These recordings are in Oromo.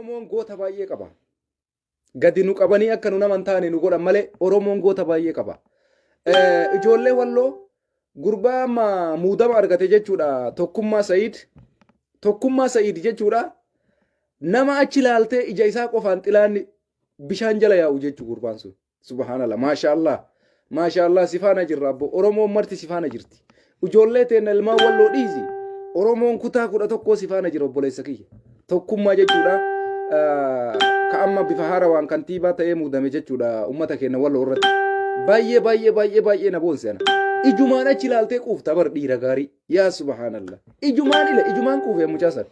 Oromoon goota baay'ee qaba. Gadi nu qabanii akka nu nama hin taane nu godhan malee Oromoon goota baay'ee qaba. Ijoollee Walloo gurbaa amma muudama argate jechuudha Tokkummaa Sa'iid. Tokkummaa Sa'iid jechuudha. Nama achi ilaaltee ija isaa qofaan xilaanni bishaan jala yaa'u jechuu gurbaan sun. Subhaanallah. Maashaallah. Maashaallah si faana jirra abbo. Oromoon marti si faana jirti. Ijoollee teenna ilmaan Walloo dhiisi. Oromoon kutaa 11 si faana jira obboleessa kiyya. Tokkummaa jechuudha. Ka amma bifa haarawaan kantiibaa ta'ee muudame jechuudha uummata keenya Walloo irratti. Baay'ee baay'ee baay'ee baay'ee na boonse ana. Ijumaan achi ilaaltee quufta bar dhiira gaarii. Yaa subhaanallah. Ijumaan ila ijumaan quufee mucaa san.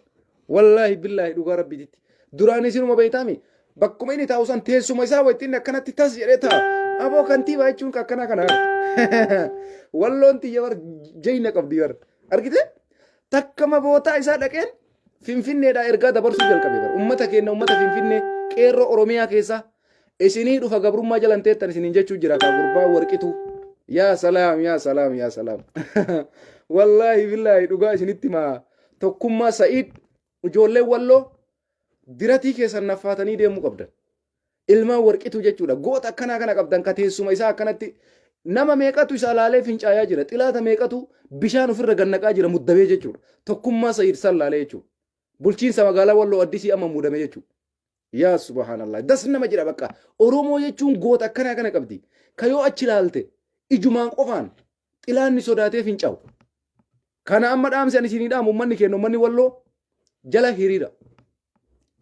Wallaahi billaahi dhugaa rabbiititti. Duraan isinuma beektaami. Bakkuma inni taa'u san teessuma isaa wayitti inni akkanatti tas jedhee taa'a. Aboo kantiibaa jechuun ka akkanaa kana. Walloon tiyya bar jayna qabdi bar. Argite? Takkama bootaa isaa dhaqeen Finfinneedhaa ergaa dabarsuu jalqabe bar. Ummata keenya ummata Finfinnee qeerroo Oromiyaa keessaa isinii dhufa gabrummaa jalan teettan isiniin jechuu jira kaa gurbaa warqituu. Yaa salaam yaa salaam yaa salaam. Wallaahi billaahi dhugaa isinitti maa Tokkummaa Sa'iid ijoolleen Walloo diratii keessan naffaatanii deemuu qabdan. Ilmaan warqituu jechuudha. Goota akkanaa kana qabdan ka teessuma isaa akkanatti nama meeqatu isaa laalee fincaayaa jira. Xilaata meeqatu bishaan ofirra gannaqaa jira muddamee jechuudha. Tokkummaa Sa'iid san laalee jechuudha. Bulchiinsa magaalaa Walloo Addisii amma muudame jechuudha. Yaa subhaanallah. Das nama jedha bakka. Oromoo jechuun goota akkanaa kana qabdi. Ka yoo achi laalte ijumaan qofaan xilaanni sodaatee fincaa'u. Kana amma dhaamsi ani isinii dhaamu ummanni keenya ummanni Walloo jala hiriira.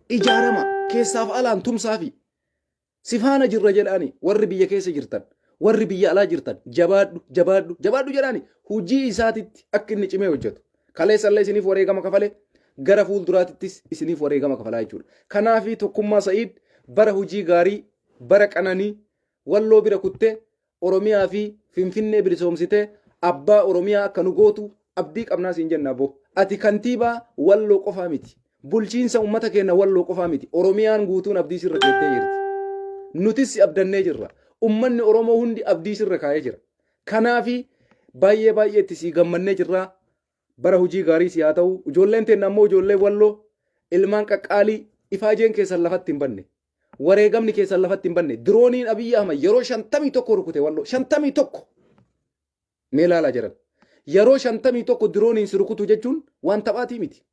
Ijaarama keessaaf alaan tumsaafi si faana jirra jedhaani warri biyya keessa jirtan warri biyya alaa jirtan jabaadhu jabaadhu jabaadhu jedhaani hojii isaatitti akka inni cimee hojjetu. Kaleessallee isiniif wareegama kafale gara fuulduraatittis isiniif wareegama kafalaa jechuudha. Kanaafi Tokkummaa Sa'iid bara hojii gaarii bara qananii Walloo bira kuttee Oromiyaa fi Finfinnee bilisoomsitee abbaa Oromiyaa akka nu gootu abdii qabnaa siin jenna abbo. Ati kantiibaa Walloo qofaa miti. Bulchiinsa uummata keenya Walloo qofaa miti. Oromiyaan guutuun abdii sirra keettee jirti. Nutis si abdannee jirra. Uummanni Oromoo hundi abdii sirra kaa'ee jira. Kanaafi baay'ee baay'ee itti sii gammannee jirra. Bara hojii gaarii si haa ta'u. Ijoolleen teenna ammoo ijoollee Walloo ilmaan qaqqaalii ifaajeen keessan lafatti hin banne. Wareegamni keessan lafatti hin banne. Dirooniin Abiyyi Ahmad yeroo 51 rukute Walloo. 51! Mee ilaalaa jiran. Yeroo 51 dirooniin si rukutu jechuun waan taphaatii miti.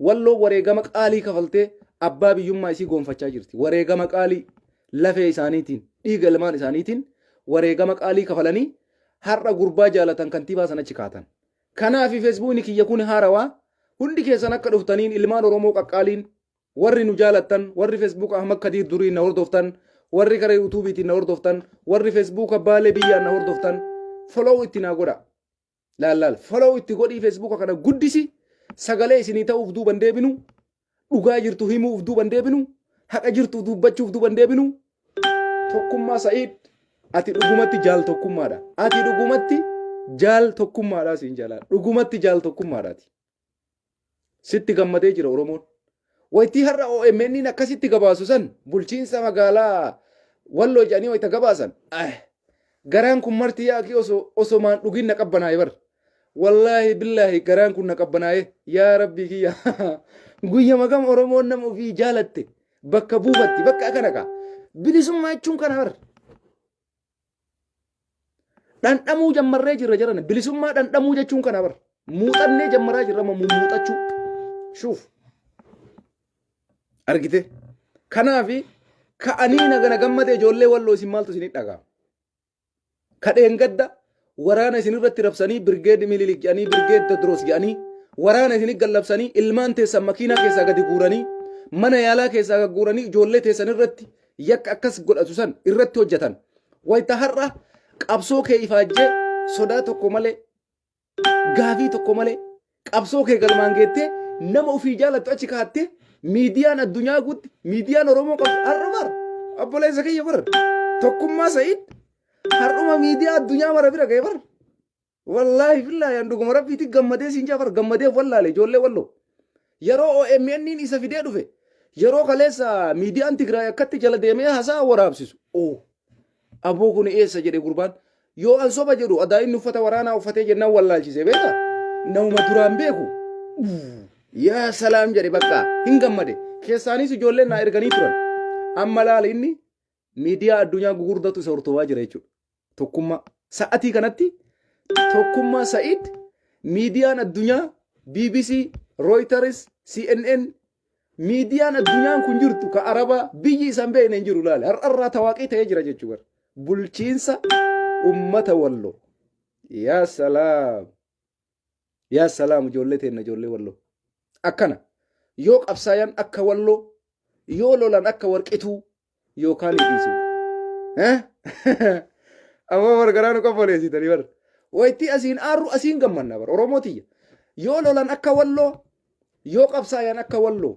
Walloo wareegama qaalii kafaltee abbaa biyyummaa isii goonfachaa jirti. Wareegama qaalii lafee isaaniitiin, dhiiga ilmaan isaaniitiin wareegama qaalii kafalanii har'a gurbaa jaalatan kantiibaa sana achi kaatan. Kanaaf feesbuukni kiyya kun haarawaa hundi keessan akka dhuftaniin ilmaan Oromoo qaqqaaliin Warri nu jaalattan, warri Facebook Ahmad Kadiir duriin na hordoftan, warri kara YouTube'tiin na hordoftan, warri Facebook Baalee biyyaan na hordoftan, follow itti naa godha. Laal laal, follow itti godhii Facebook kana guddisi, sagalee isinii ta'uuf duuban deebinu, dhugaa jirtu himuuf duuban deebinu, haqa jirtu dubbachuuf duuban deebinu. Tokkummaa Sa'iid, ati dhugumatti jaal tokkummaadha. Ati dhugumatti jaal tokkummaadha siin jaalaa. Dhugumatti jaal tokkummaadhaati. Sitti gammadee jira Oromoon. Waytii har'a OMN akkasitti gabaasu san bulchiinsa magaalaa Walloo jedhanii wayita gabaasan. Garaan kun marti yaaqii osoo osomaan dhugin na qabbanaa'e bar. Wallaahi billaahi garaan kun na qabbanaa'e yaa rabbii kiyya. Guyyama kam Oromoon nama ofii jaalatte bakka buufatti bakka akkana kaa. Bilisummaa jechuun kana bar. Dhandhamuu jammarree jirra jedhan. Bilisummaa dhandhamuu jechuun kana bar. Muuxannee jammaraa jirra amma mummuuxachuu. Shuuf. Argite? Kanaafi ka'anii nagana gammadee ijoollee Walloo isin maaltu isin dhaga'ama? Kadheen gadda waraana isin irratti rabsanii birgeed Mililik jedhanii birgeed Tedros jedhanii waraana isin gallabsanii ilmaan teessan makiinaa keessaa gadi guuranii mana yaalaa keessaa gad guuranii ijoollee teessan irratti yakka akkas godhatu san irratti hojjetan. Wayita har'a qabsoo kee ifaajjee sodaa tokko malee gaafii tokko malee qabsoo kee galmaan geettee nama ofii jaalattu achi kaattee miidiyaan addunyaa guutti miidiyaan Oromoo qabdu har'a bar obboleessa kiyya bar Tokkummaa Sa'iid har'uma miidiyaa addunyaa mara bira ga'e bar. Wallaahi billaahi an dhuguma rabbiitti gammadee siin jaafar gammadee wallaale ijoollee Walloo. Yeroo OMN isa fidee dhufe yeroo kaleessa miidiyaan Tigraay akkatti jala deemee haasaa waraabsisu. Oo aboo kun eessa jedhe gurbaan. Yoo an soba jedhu adaa inni uffata waraanaa uffatee jennaan wallaalchise beeka. Namuma duraan beeku. Yaa salaam jedhe bakka hin gammade. Keessaanis ijoolleen naa erganii turan. Amma laala inni miidiyaa addunyaa gugurdatu isa hordofaa jira jechuudha. Tokkummaa. Sa'atii kanatti Tokkummaa Sa'iid miidiyaan addunyaa BBC, Reuters, CNN miidiyaan addunyaan kun jirtu ka Arabaa biyyi isaan beekne hin jiru laale. Har'arraa tawaaqii ta'ee jira jechuudha. Bulchiinsa ummata Walloo. Yaa salaam. Yaa salaam ijoollee teenna ijoollee Walloo. Akkana yoo qabsaayan akka Walloo yoo lolan akka Warqituu yookaan ni dhiisudha. Amma bar garaa nu qabbaneessitanii bar. Waytii asiin aarru asiin gammanna bar Oromoo tiyya. Yoo lolan akka Walloo yoo qabsaayan akka Walloo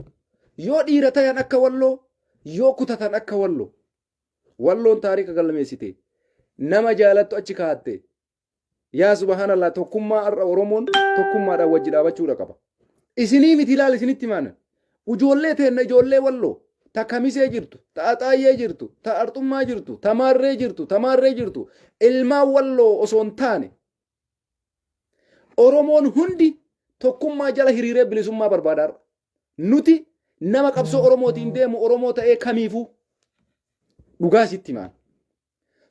yoo dhiira tayan akka Walloo yoo kutatan akka Walloo. Walloon taarika galmeessite. Nama jaalattu achi kaa'atte. Yaa subhaanallah tokkummaa har'a Oromoon tokkummaadhaan wajji dhaabachuudha qaba. Isinii miti ilaal isinitti maana. Ijoollee teenna ijoollee Walloo ta Kamisee jirtu, ta Axaayyee jirtu, ta Arxummaa jirtu, ta Maarree jirtu, ta Maarree jirtu ilmaan Walloo osoo hin taane Oromoon hundi tokkummaa jala hiriiree bilisummaa barbaada har'a. Nuti nama qabsoo Oromootiin deemu Oromoo ta'ee kamiifuu dhugaa sitti himaan.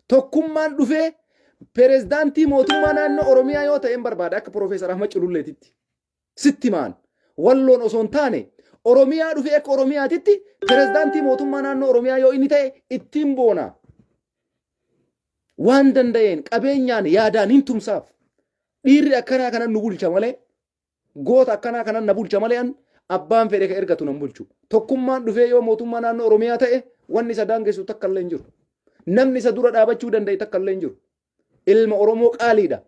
Tokkummaan dhufee pirezidaantii mootummaa naannoo Oromiyaa yoo ta'een barbaada akka Piroofeesar Ahmad Cululleetitti. Sitti himaan. Walloon osoo hin taane Oromiyaa dhufee akka Oromiyaatitti pirezidaantii mootummaa naannoo Oromiyaa yoo inni ta'e ittiin boona. Waan danda'een qabeenyaan yaadaan hin tumsaaf. Dhiirri akkanaa kanan nu bulcha malee Goota akkanaa kanan na bulcha malee an abbaan fedhe ka ergatu nan bulchu. Tokkummaan dhufee yoo mootummaa naannoo Oromiyaa ta'e wanni isa daangessu takka illee hin jiru. Namni isa dura dhaabachuu danda'e takka illee hin jiru. Ilma Oromoo qaaliidha.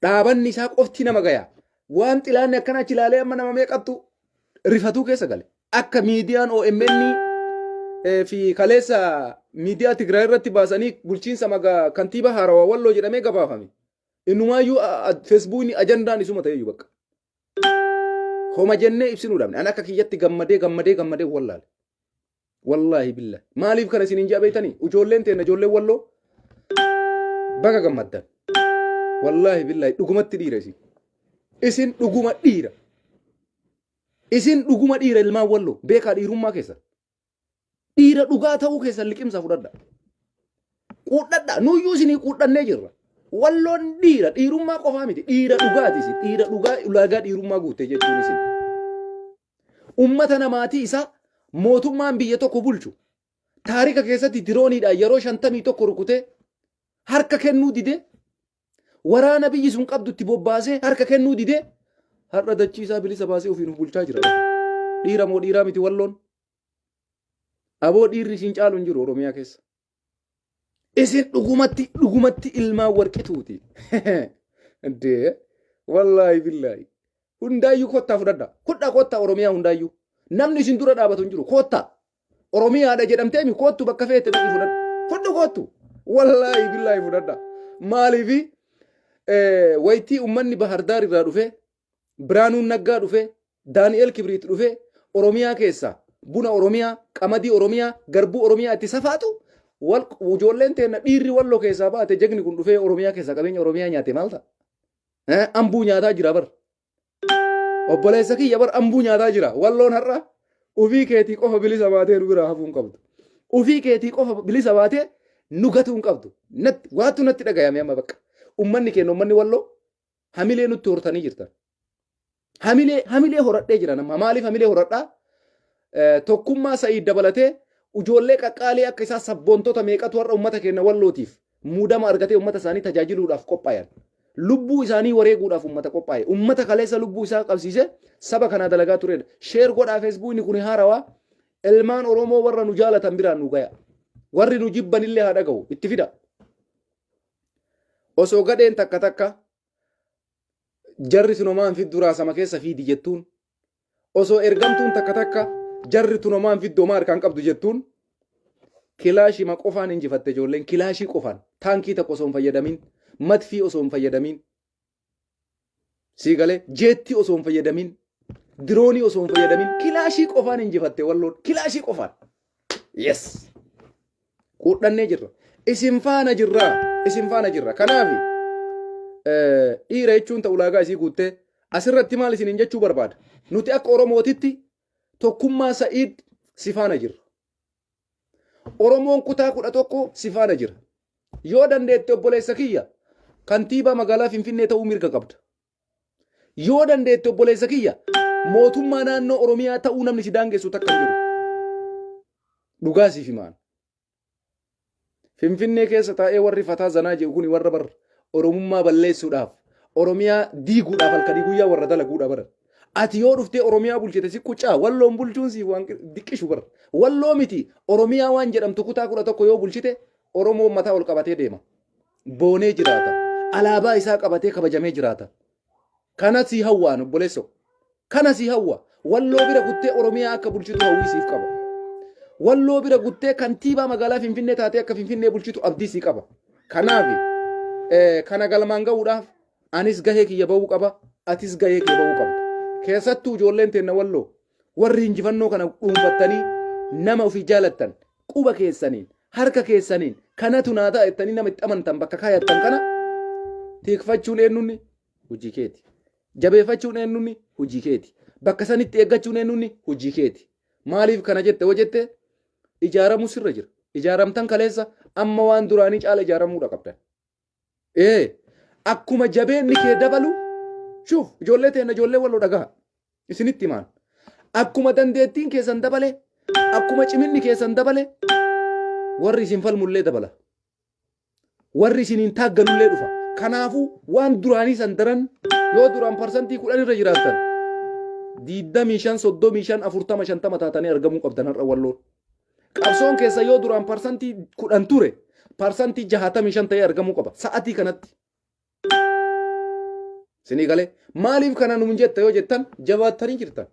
Dhaabanni isaa qofti nama gaya. Waan xilaanni akkana achi ilaalee amma nama meeqattu rifatuu keessa gale. Akka miidiyaan OMN fi kaleessa miidiyaa Tigraay irratti baasanii bulchiinsa magaa kantiibaa haarawaa Walloo jedhamee gabaafame. Innumaayyuu feesbuukni ajandaan isuma ta'eyyuu bakka. Homa jennee ibsinuu dhabne. An akka kiyyatti gammadee gammadee gammadee wallaale. Wallaahi billah. Maaliif kana isin hin jaa beektanii? Ijoolleen teenna ijoolleen Walloo baga gammaddan. Wallaahi billahi dhugumatti dhiira isin. Isin dhuguma dhiira. Isin dhuguma dhiira ilmaan Walloo. Beekaa dhiirummaa keessan. Dhiira dhugaa ta'uu keessan liqimsa fudhadha. Quudhadha. Nuyyuu isinii quudhannee jirra. Walloon dhiira dhiirummaa qofaa miti. Dhiira dhugaati isin. Dhiira dhugaa ulaagaa dhiirummaa guutte jechuun isin. Ummata namaatii isaa mootummaan biyya tokko bulchu taarika keessatti dirooniidhaan yeroo 51 rukutee harka kennuu didee waraana biyyi sun qabdu itti bobbaasee harka kennuu didee har'a dachii isaa bilisa baasee ofiin of bulchaa jira. Dhiira moo dhiiraa miti Walloon? Aboo dhiirri isin caalu hin jiru Oromiyaa keessa. Isin dhugumatti dhugumatti ilmaan Warqituuti. Dee wallaahi billaahi. Hundaayyuu kottaa fudhadha. Kudhaa kottaa Oromiyaa hundaayyuu. Namni isin dura dhaabatu hin jiru. Kottaa. Oromiyaadha jedhamteemi koottu bakka feete dhaqi fudhadhu. Fudhu koottu. Wallaahi billaahi fudhadha. Maaliifi waytii uummanni Bahardaar irraa dhufee Biraanuun Naggaa dhufee Daani'eel Kibriit dhufee Oromiyaa keessaa buna Oromiyaa, qamadii Oromiyaa, garbuu Oromiyaa itti safaatu wal ijoolleen teenna dhiirri Walloo keessaa baate jagni kun dhufee Oromiyaa keessaa qabeenya Oromiyaa nyaate maal ta'a? Ambuu nyaataa jira bar. Obboleessa kiyya bar ambuu nyaataa jira. Walloon har'a ufii keetii qofa bilisa baatee nu biraa hafuu hin qabdu. Ufii keetii qofa bilisa baatee nu gatuu hin qabdu. Waatu natti dhagayame amma bakka. Ummanni keenya ummanni Walloo hamilee nutti hortanii jirtan. Hamilee hamilee horadhee jira nama. Maaliif hamilee horadhaa? Tokkummaa Sa'iid dabalatee ijoollee qaqqaalii akka isaa sabboontota meeqatu har'a uummata keenya Wallootiif muudama argatee uummata isaanii tajaajiluudhaaf qophaayan. Lubbuu isaanii wareeguudhaaf uummata qophaa'e. Uummata kaleessa lubbuu isaa qabsiisee saba kanaa dalagaa turedha. Sheer godhaa feesbuukni kun haarawaa ilmaan Oromoo warra nu jaalatan biraan nu gaya. Warri nu jibbanillee haa dhagahu. Itti fida. Osoo gadheen takka takka jarri sun homaan fiddu raasama keessa fiidi jettuun osoo ergamtuun takka takka jarri tun homaan fiddu homaa harkaan qabdu jettuun kilaashima qofaan injifatte ijoolleen kilaashii qofaan taankii tokko osoo hin fayyadamin madfii osoo hin fayyadamin sii galee jeettii osoo hin fayyadamin diroonii osoo hin fayyadamin kilaashii qofaan injifatte Walloon kilaashii qofaan. Yes. Quudhannee jirra. Isin faana jirra. Isin faana jirra. Kanaaf dhiira jechuun ta ulaagaa isii guuttee Asirratti maal isiniin jechuu barbaada? Nuti akka Oromootitti Tokkummaa Sa'iid si faana jirra. Oromoon kutaa 11 si faana jira. Yoo dandeette obboleessa kiyya kantiibaa magaalaa Finfinnee ta'uu mirga qabda. Yoo dandeette obboleessa kiyya mootummaa naannoo Oromiyaa ta'uu namni si daangessu takka hin jiru. Dhugaa siif himaan. Finfinnee keessa taa'ee warri fataa zanaa jedhu kuni warra bar Oromummaa balleessuudhaaf Oromiyaa diiguudhaaf halkanii guyyaa warra dalaguudha bara. Ati yoo dhuftee Oromiyaa bulchite si qucaa walloon bulchuun siif waan diqqishu bara. Walloo miti Oromiyaa waan jedhamtu kutaa 11 yoo bulchite Oromoon mataa ol qabatee deema. Boonee jiraata. Alaabaa isaa qabatee kabajamee jiraata. Kana sii hawwaan obboleessoo. Kana sii hawwa. Walloo bira kuttee Oromiyaa akka bulchitu hawwii siif qaba. Walloo bira kuttee kantiibaa magaalaa Finfinnee taatee akka Finfinnee bulchitu abdii sii qaba. Kanaaf kana galmaan ga'uudhaaf anis gahee kiyya bahuu qaba, atis gahee kee bahuu qabda. Keessattuu ijoolleen teenna Walloo warri injifannoo kana dhuunfattanii nama ofii jaalattan quba keessaniin harka keessaniin kanatu naa ta'a jettanii nama itti amantan bakka kaayattan kana tiikfachuun eenyunni hojii keeti. Jabeeffachuun eenyunni hojii keeti. Bakka sanitti eeggachuun eenyunni hojii keeti. Maaliif kana jette yoo jette ijaaramuu sirra jira. Ijaaramtan kaleessa amma waan duraanii caala ijaaramuudha qabdan. Ee akkuma jabeenni kee dabalu shuuf ijoollee teenna ijoollee walloo dhagaha. Isinitti himaan. Akkuma dandeettiin keessan dabale, akkuma ciminni keessan dabale, warri isin falmullee dabala. Warri isiniin taaggalullee dhufa. Kanaafuu waan duraanii san daran yoo duraan parsantii 10 irra jiraattan 25, 35, 40, 50 taatanii argamuu qabdan har'a walloon. Qabsoon keessa yoo duraan parsantii 10 ture parsantii 65 ta'ee argamuu qaba sa'atii kanatti. Sinii galee maaliif kana nuun jetta yoo jettan jabaattanii jirtan.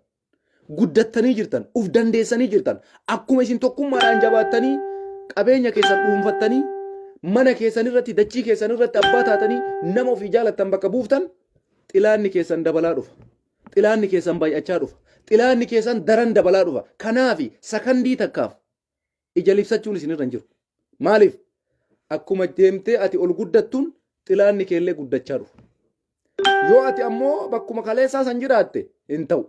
Guddattanii jirtan, uf dandeessanii jirtan. Akkuma isin tokkummaadhaan jabaattanii qabeenya keessan dhuunfattanii mana keessan irratti dachii keessan irratti abbaa taatanii nama ofii jaalattan bakka buuftan xilaanni keessan dabalaa dhufa. Xilaanni keessan baay'achaa dhufa. Xilaanni keessan daran dabalaa dhufa. Kanaafi sakandii takkaaf ija libsachuun isinirra hin jiru. Maaliif? Akkuma deemtee ati ol guddattuun xilaanni keellee guddachaa dhufa. Yoo ati ammoo bakkuma kaleessaa san jiraatte hin ta'u.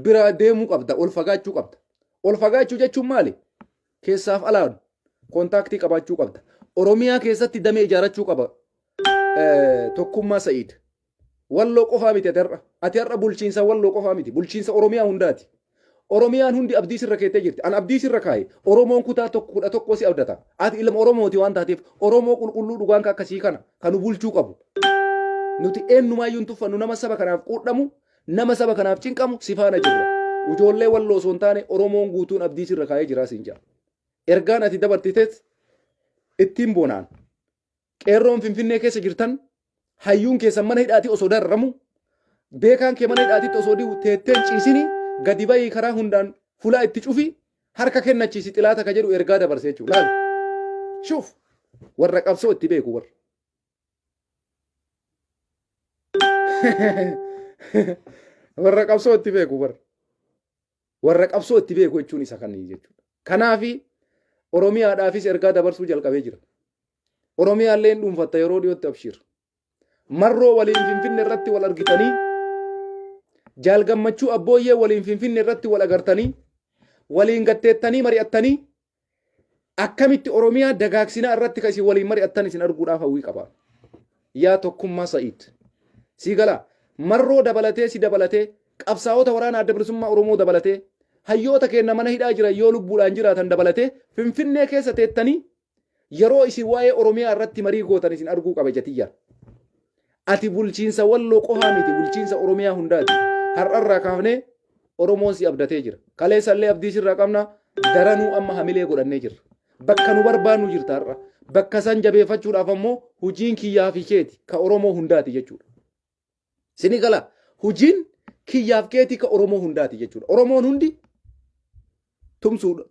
Biraa deemuu qabda, ol fagaachuu qabda. Ol fagaachuu jechuun maali? Keessaaf alaan kontaaktii qabaachuu qabda. Oromiyaa keessatti damee ijaarachuu qaba. Tokkummaa Sa'iid. Walloo qofaa miti ati har'a. Ati har'a bulchiinsa Walloo qofaa miti. Bulchiinsa Oromiyaa hundaati. Oromiyaan hundi abdii sirra keettee jirti. An abdii sirra kaaye. Oromoon kutaa tokko 11 si abdata. Ati ilma Oromooti waan taateef Oromoo qulqulluu dhugaan ka akkasii kana kan nu bulchuu qabu. Nuti eenyumaayyuu hin tuffannu nama saba kanaaf quudhamu, nama saba kanaaf cinqamu si faana jirra. Ijoollee Walloo osoo hin taane Oromoon guutuun abdii sirra kaayee jira siin jedha. Ergaan ati dabartites ittiin boonaan. Qeerroon Finfinnee keessa jirtan hayyuun keessan mana hidhaatii osoo dararamu beekaan kee mana hidhaatitti osoo di'u teetteen ciisini gadi bahii karaa hundaan fulaa itti cufi harka kennachiisi xilaata ka jedhu ergaa dabarse jechuudha. Laal. Shuuf warra qabsoo itti beeku warra. Warra qabsoo itti beeku warra. Warra qabsoo itti beeku jechuun isa kan jechuudha. Kanaafi Oromiyaadhaafis ergaa dabarsuu jalqabee jira. Oromiyaallee hin dhuunfatta yeroo dhiyootti abshiir. Marroo waliin Finfinne irratti wal argitanii Jaal Gammachuu Abbooyyee waliin Finfinne irratti wal agartanii waliin gatteettanii mari'attanii akkamitti Oromiyaa dagaagsinaa irratti kan isin waliin mari'attan isin arguudhaaf hawwii qaba. Yaa Tokkummaa Sa'iid. Sii galaa Marroo dabalatee si dabalatee qabsaa'ota waraana adda bilisummaa Oromoo dabalatee hayyoota keenya mana hidhaa jiran yoo lubbuudhaan jiraatan dabalatee Finfinnee keessa teettanii Yeroo isin waa'ee Oromiyaa irratti marii gootan isin arguu qaba ija tiyyaan. Ati bulchiinsa Walloo qofaa miti bulchiinsa Oromiyaa hundaati. Har'arraa kaafnee Oromoon si abdatee jira. Kaleessa illee abdii sirraa qabna daranuu amma hamilee godhannee jirra. Bakka nu barbaannu jirta har'a. Bakka san jabeeffachuudhaaf ammoo hojiin kiyyaa fi keeti ka Oromoo hundaati jechuudha. Sini gala hojiin kiyyaaf keetii ka Oromoo hundaati jechuudha. Oromoon hundi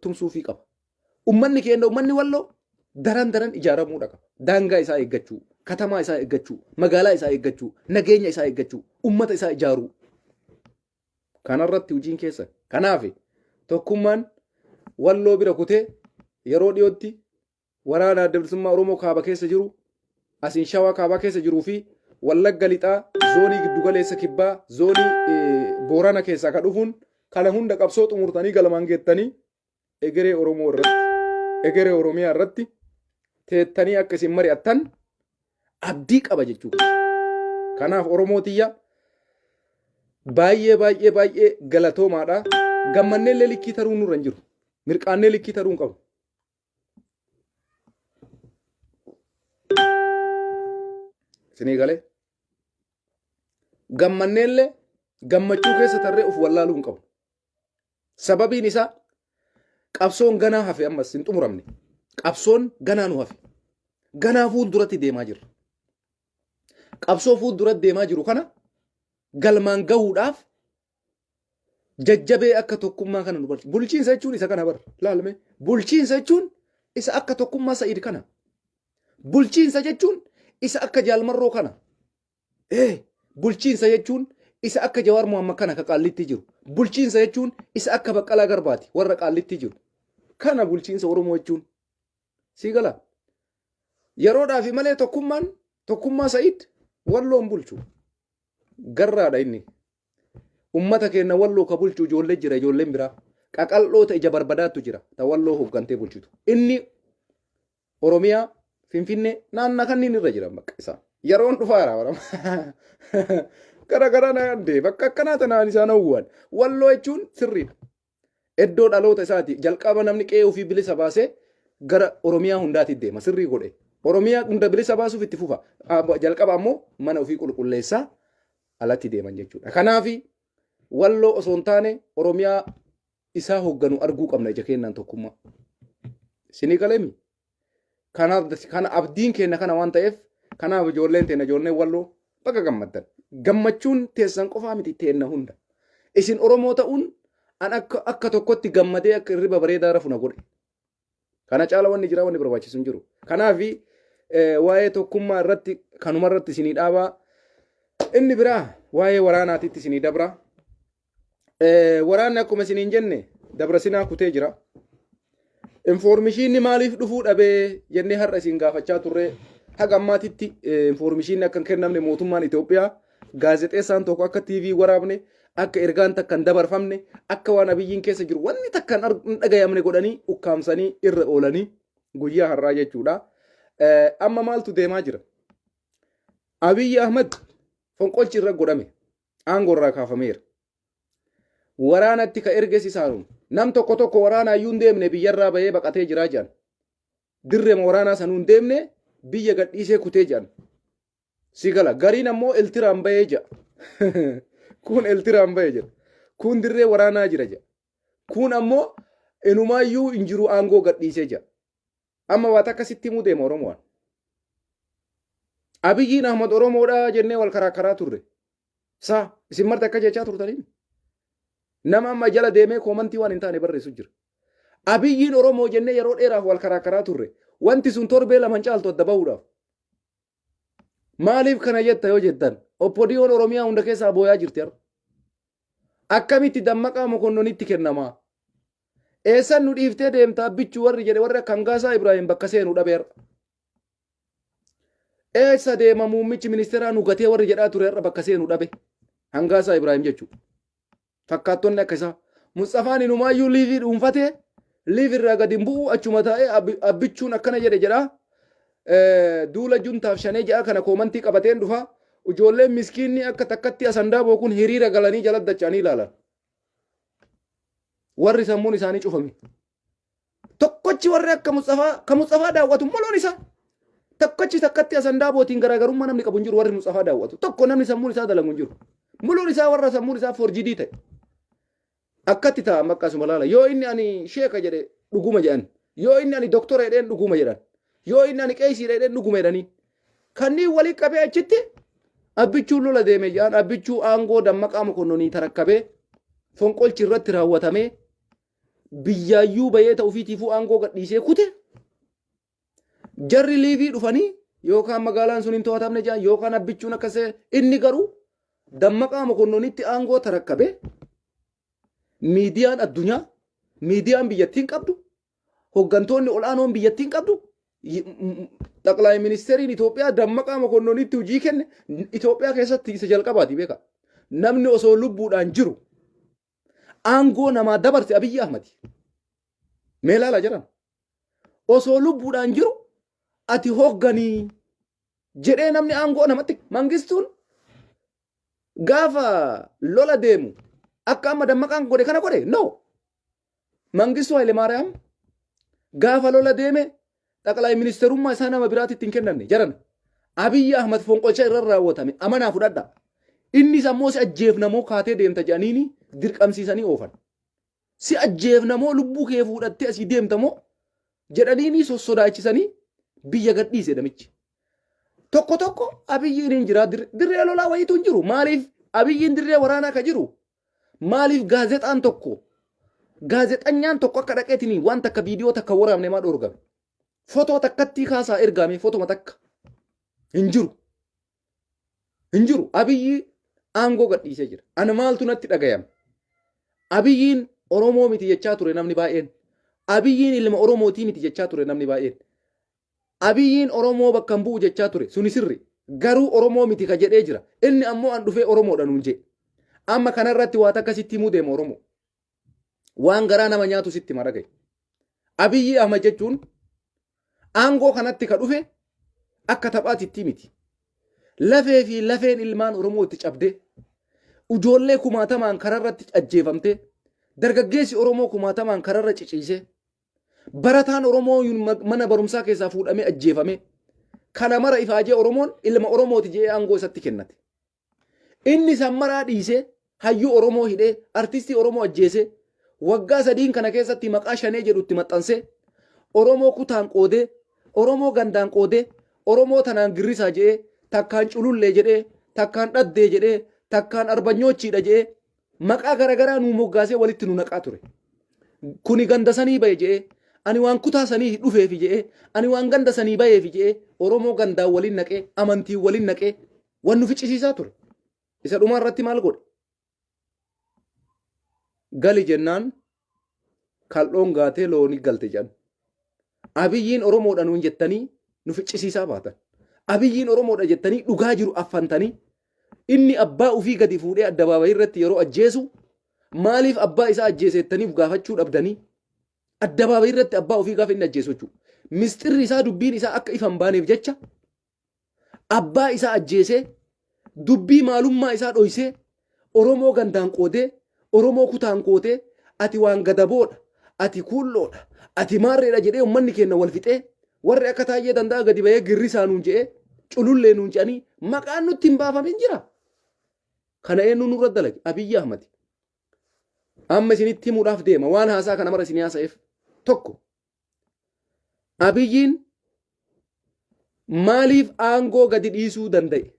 tumsuufii qaba. Ummanni keenya ummanni Walloo daran daran ijaaramuudha qaba. Daangaa isaa eeggachuu, katamaa isaa eeggachuu, magaalaa isaa eeggachuu, nageenya isaa eeggachuu, ummata isaa ijaaruu. Kanarratti hojiin keessa. Kanaaf tokkummaan Walloo bira kutee yeroo dhiyootti waraana Adda Bilisummaa Oromoo kaaba keessa jiru, asiin Shawaa kaabaa keessa jiruu fi Wallagga Lixaa, zoonii Giddugaleessa Kibbaa, zoonii Boorana keessaa ka dhufuun kana hunda qabsoo xumurtanii galmaan geettanii egeree Oromoo irratti, egeree Oromiyaa irratti teettanii akka isin mari'attan abdii qaba jechuudha. Kanaaf Oromoo tiyya baay'ee baay'ee baay'ee galatoomaadha. Gammannee illee likkii taruu nurra hin jiru. Mirqaannee likkii taruu hin qabnu. Isinii galee? Gammannee illee gammachuu keessa tarree of wallaaluu hin qabnu. Sababiin isaa qabsoon ganaa hafe ammas hin xumuramne. Qabsoon ganaa nu hafe. Ganaa fuulduratti deemaa jirra. Qabsoo fuulduratti deemaa jiru kana galmaan gahuudhaaf jajjabee akka tokkummaa kana nu barsiisa. Bulchiinsa jechuun isa kana bara. Laalme. Bulchiinsa jechuun isa akka tokkummaa Sa'iid kana. Bulchiinsa jechuun isa akka Jaalmarroo kana. Ee bulchiinsa jechuun isa akka Jawaar Muhammad kana ka qaallitti jiru. Bulchiinsa jechuun isa akka Baqqalaa Garbaati warra qaallitti jiru. Kana bulchiinsa Oromoo jechuun. Sii gala. Yeroodhaafi malee tokkummaan tokkummaa Sa'iid walloon bulchu. Garraadha inni. Ummata keenya walloo ka bulchu ijoollee jira ijoolleen biraa. Qaqal'oota ija barbadaattu jira ta walloo hoggantee bulchitu. Inni Oromiyaa, Finfinnee naannaa kanneen irra jiran bakka isaan. Yeroon dhufaa jira bara. Gara gara naan dee bakka akkanaa tanaan isaan hawwan. Walloo jechuun sirriidha. Iddoo dhaloota isaati. Jalqaba namni qe'ee ofii bilisa baasee gara Oromiyaa hundaatti deema. Sirrii godhe. Oromiyaa hunda bilisa baasuuf itti fufa. Jalqaba ammoo mana ofii qulqulleessaa alatti deeman jechuudha. Kanaaf walloo osoo hin taane Oromiyaa isaa hoogganu arguu qabna ija keenyaan tokkummaa. Isinii galeemi? Kanaaf kana abdiin keenya kana waan ta'eef kanaaf ijoolleen teenya ijoolleen walloo baga gammaddan. Gammachuun teessan qofaa miti teenna hunda. Isin Oromoo ta'uun an akka akka tokkotti gammadee akka hirriba bareedaa rafu na godhe. Kana caala wanni jira wanni barbaachisu hin jiru. Kanaaf waa'ee tokkummaa irratti kanuma irratti isinii dhaabaa. Inni biraa waa'ee waraanaatitti isinii dabra. Waraanni akkuma isiniin jenne dabrasinaa kutee jira. Infoormishiinni maaliif dhufuu dhabee jennee har'a isin gaafachaa turre haga ammaatitti infoormishiinni akka hin kennamne mootummaan Itoophiyaa gaazexeessaan tokko akka TV waraabne akka ergaan takka hin dabarfamne akka waan abiyyiin keessa jiru wanni takka hin dhagayamne godhanii ukkaamsanii irra oolanii guyyaa har'aa jechuudha. Amma maaltu deemaa jira? Abiyyi Ahmad fonqolchi irra godhame aangoo irraa kaafameera. Waraanatti ka erges isaanuma. Nam tokko tokko waraanaa iyyuu hin deemne biyyarraa bahee baqatee jiraa jedhan. Dirreema waraanaa sanuu hin deemne biyya gadhiisee kutee jedhan. Si gala. Gariin ammoo eltiraan bahee jedha. Kun eltiraan bahee jedha. Kun dirree waraanaa jira jedha. Kun ammoo inumaayyuu hin jiru aangoo gadhiisee jedha. Amma waa takka sitti himuu deema Oromoon. Abiyyiin Ahmad Oromoodha jennee wal karaa karaa turre. Saa isin marti akka jechaa turtanii. Nama amma jala deemee koomantii waan hin taane barreessu jira. Abiyyiin Oromoo jennee yeroo dheeraaf wal karaa karaa turre. Wanti sun torbee lama hin caaltu adda bahuudhaaf. Maaliif kana jetta yoo jettan Oppodiyoon Oromiyaa hunda keessaa booyaa jirti har'a. Akkamitti dammaqaa mokonnonitti kennamaa? Eessan nu dhiiftee deemta abbichuu warri jedhe warri akka Hangaasaa Ibraahim bakka seenu dhabe har'a. Eessa deema muummichi ministeeraa nu gatee warri jedhaa ture har'a bakka seenu dhabe. Hangaasaa Ibraahim jechuudha. Fakkaattonni akka isaa. Musxafaan inumaayyuu liivii dhuunfatee liivi irraa gadi hin bu'u achuma taa'ee abbichuun akkana jedhe jedhaa. Duula juntaaf shanee ja'a kana koomantii qabateen dhufa. Ijoolleen miskiinni akka takkatti asandaaboo kun hiriira galanii jala dacha'anii ilaalan. Warri sammuun isaanii cufame. Tokkochi warri akka Musxafaa ka Musxafaa daawwatu moloon isaa. Tokkochi takkatti asandaabootiin garaagarummaa namni qabu hin jiru warri Musxafaa daawwatu. Tokko namni sammuun isaa dalagu hin jiru. Muluun isaa warra sammuun isaa forjidii ta'e. Akkatti ta'a amma akkasuma laala. Yoo inni ani sheeka jedhe dhuguma jedhan. Yoo inni ani doktora jedheen dhuguma jedhan. Yoo inni ani qeesiidha jedheen dhuguma jedhanii. Kanneen walii qabee achitti abbichuun lola deeme jedhan abbichuu aangoo dammaqaa mokonnonii tarakkabee fonqolchi irratti raawwatamee biyyaayyuu bahee ta'u ofiitiifuu aangoo gadhiisee kute. Jarri liivii dhufanii yookaan magaalaan sun hin to'atamne jedhan yookaan abbichuun akkas ta'e inni garuu dammaqaa mokonnonitti aangoo tarakkabe miidiyaan addunyaa miidiyaan biyyattiin qabdu hoggantoonni ol'aanoon biyyattiin qabdu Xaqlaay ministeeriin Itoophiyaa Dammaqaa Mokonnonitti hojii kenne. Itoophiyaa keessatti isa jalqabaati, beeka. Namni osoo lubbuudhaan jiru aangoo namaa dabarse Abiyyi Ahmadi. Mee ilaala jedhan. Osoo lubbuudhaan jiru ati hogganii jedhee namni aangoo namatti Mangistuun gaafa lola deemu akka amma Dammaqaan godhe kana godhe no. Mangistuu Hayilemaariyaam gaafa lola deeme xaqlaay ministeerummaa isaa nama biraatti ittiin kennanne jaran. Abiyyi Ahmad fonqolcha irra raawwatame amanaa fudhadha. Innis ammoo si ajjeefnamoo kaatee deemta jedhaniini dirqamsiisanii oofan. Si ajjeefnamoo lubbuu kee fuudhattee asii deemtamoo jedhaniini sossodaachisanii biyya gadhiise namichi. Tokko tokko Abiyyiin hin jira, dirree lolaa wayiitu hin jiru. Maaliif Abiyyiin dirree waraanaa ka jiru? Maaliif gaazexaan tokko, gaazexanyaan tokko akka dhaqeetiin waan takka viidiyoo takka waraabne maa dhoorgame? Fotoo takkattii kaasaa ergaame, fotoma takka hin jiru. Hin jiru. Abiyyi aangoo gadhiisee jira. Ana maaltu natti dhagayame? Abiyyiin Oromoo miti jechaa ture namni baay'een. Abiyyiin ilma Oromootii miti jechaa ture namni baay'een. Abiyyiin Oromoo bakka hin bu'u jechaa ture. Suni sirri. Garuu Oromoo miti ka jedhee jira. Inni ammoo an dhufee Oromoodha nuun jedhe. Amma kanarratti waa takka sitti himuu deema, Oromoo. Waan garaa nama nyaatu sitti hima, dhaga'i. Abiyyi Ahmad jechuun aangoo kanatti ka dhufe akka taphaatitti miti. Lafee fi lafeen ilmaan Oromoo itti cabdee, ijoollee kumaatamaan kararratti ajjeefamtee, dargaggeessi Oromoo kumaatamaan kararra ciciisee, barataan Oromoo mana barumsaa keessaa fuudhamee ajjeefame, kana mara ifaajee Oromoon ilma Oromooti jedhee aangoo isatti kennate. Inni san maraa dhiisee hayyuu Oromoo hidhee, artistii Oromoo ajjeesee, waggaa 3n kana keessatti maqaa Shanee jedhu itti maxxansee, Oromoo kutaan qoodee, Oromoo gandaan qoodee, Oromoo tanaan girrisaa jedhee, takkaan culullee jedhee, takkaan dhaddee jedhee, takkaan arbanyoochiidha jedhee, maqaa garaagaraa nuu moggaasee walitti nu naqaa ture. Kuni ganda sanii bahe jedhee, ani waan kutaa sanii dhufeefi jedhee, ani waan ganda sanii baheefi jedhee, Oromoo gandaan waliin naqee, amantiin waliin naqee, waan nu ficcisiisaa ture. Isa dhumaa irratti maal godhe? Gali jennaan kal'oon gaatee loonii galte jedhan. Abiyyiin Oromoodha nuun jettanii nu ficcisiisaa baatan. Abiyyiin Oromoodha jettanii dhugaa jiru affantanii, inni abbaa ofii gadi fuudhee addabaabayii irratti yeroo ajjeesu maaliif abbaa isaa ajjeese jettaniif gaafachuu dhabdanii, addabaabayii irratti abbaa ofii gaafa inni ajjeesu jechuudha. Misxirri isaa, dubbiin isaa akka ifa hin baaneef jecha abbaa isaa ajjeesee, dubbii maalummaa isaa dhoysee, Oromoo gandaan qoodee, Oromoo kutaan qootee, ati waan gadaboodha, ati kuulloodha, ati maarreedha jedhee uummanni keenya wal fixee, warri akka Taayyee Danda'a gadi bahee girrisaa nuun jedhee, culullee nuun jedhanii maqaan nutti hin baafamin jira. Kana eenyu nurra dalage? Abiyyi Ahmad. Amma isinitti himuudhaaf deema waan haasaa kana mara isin haasa'eef. Tokko, Abiyyiin maaliif aangoo gadi dhiisuu danda'e?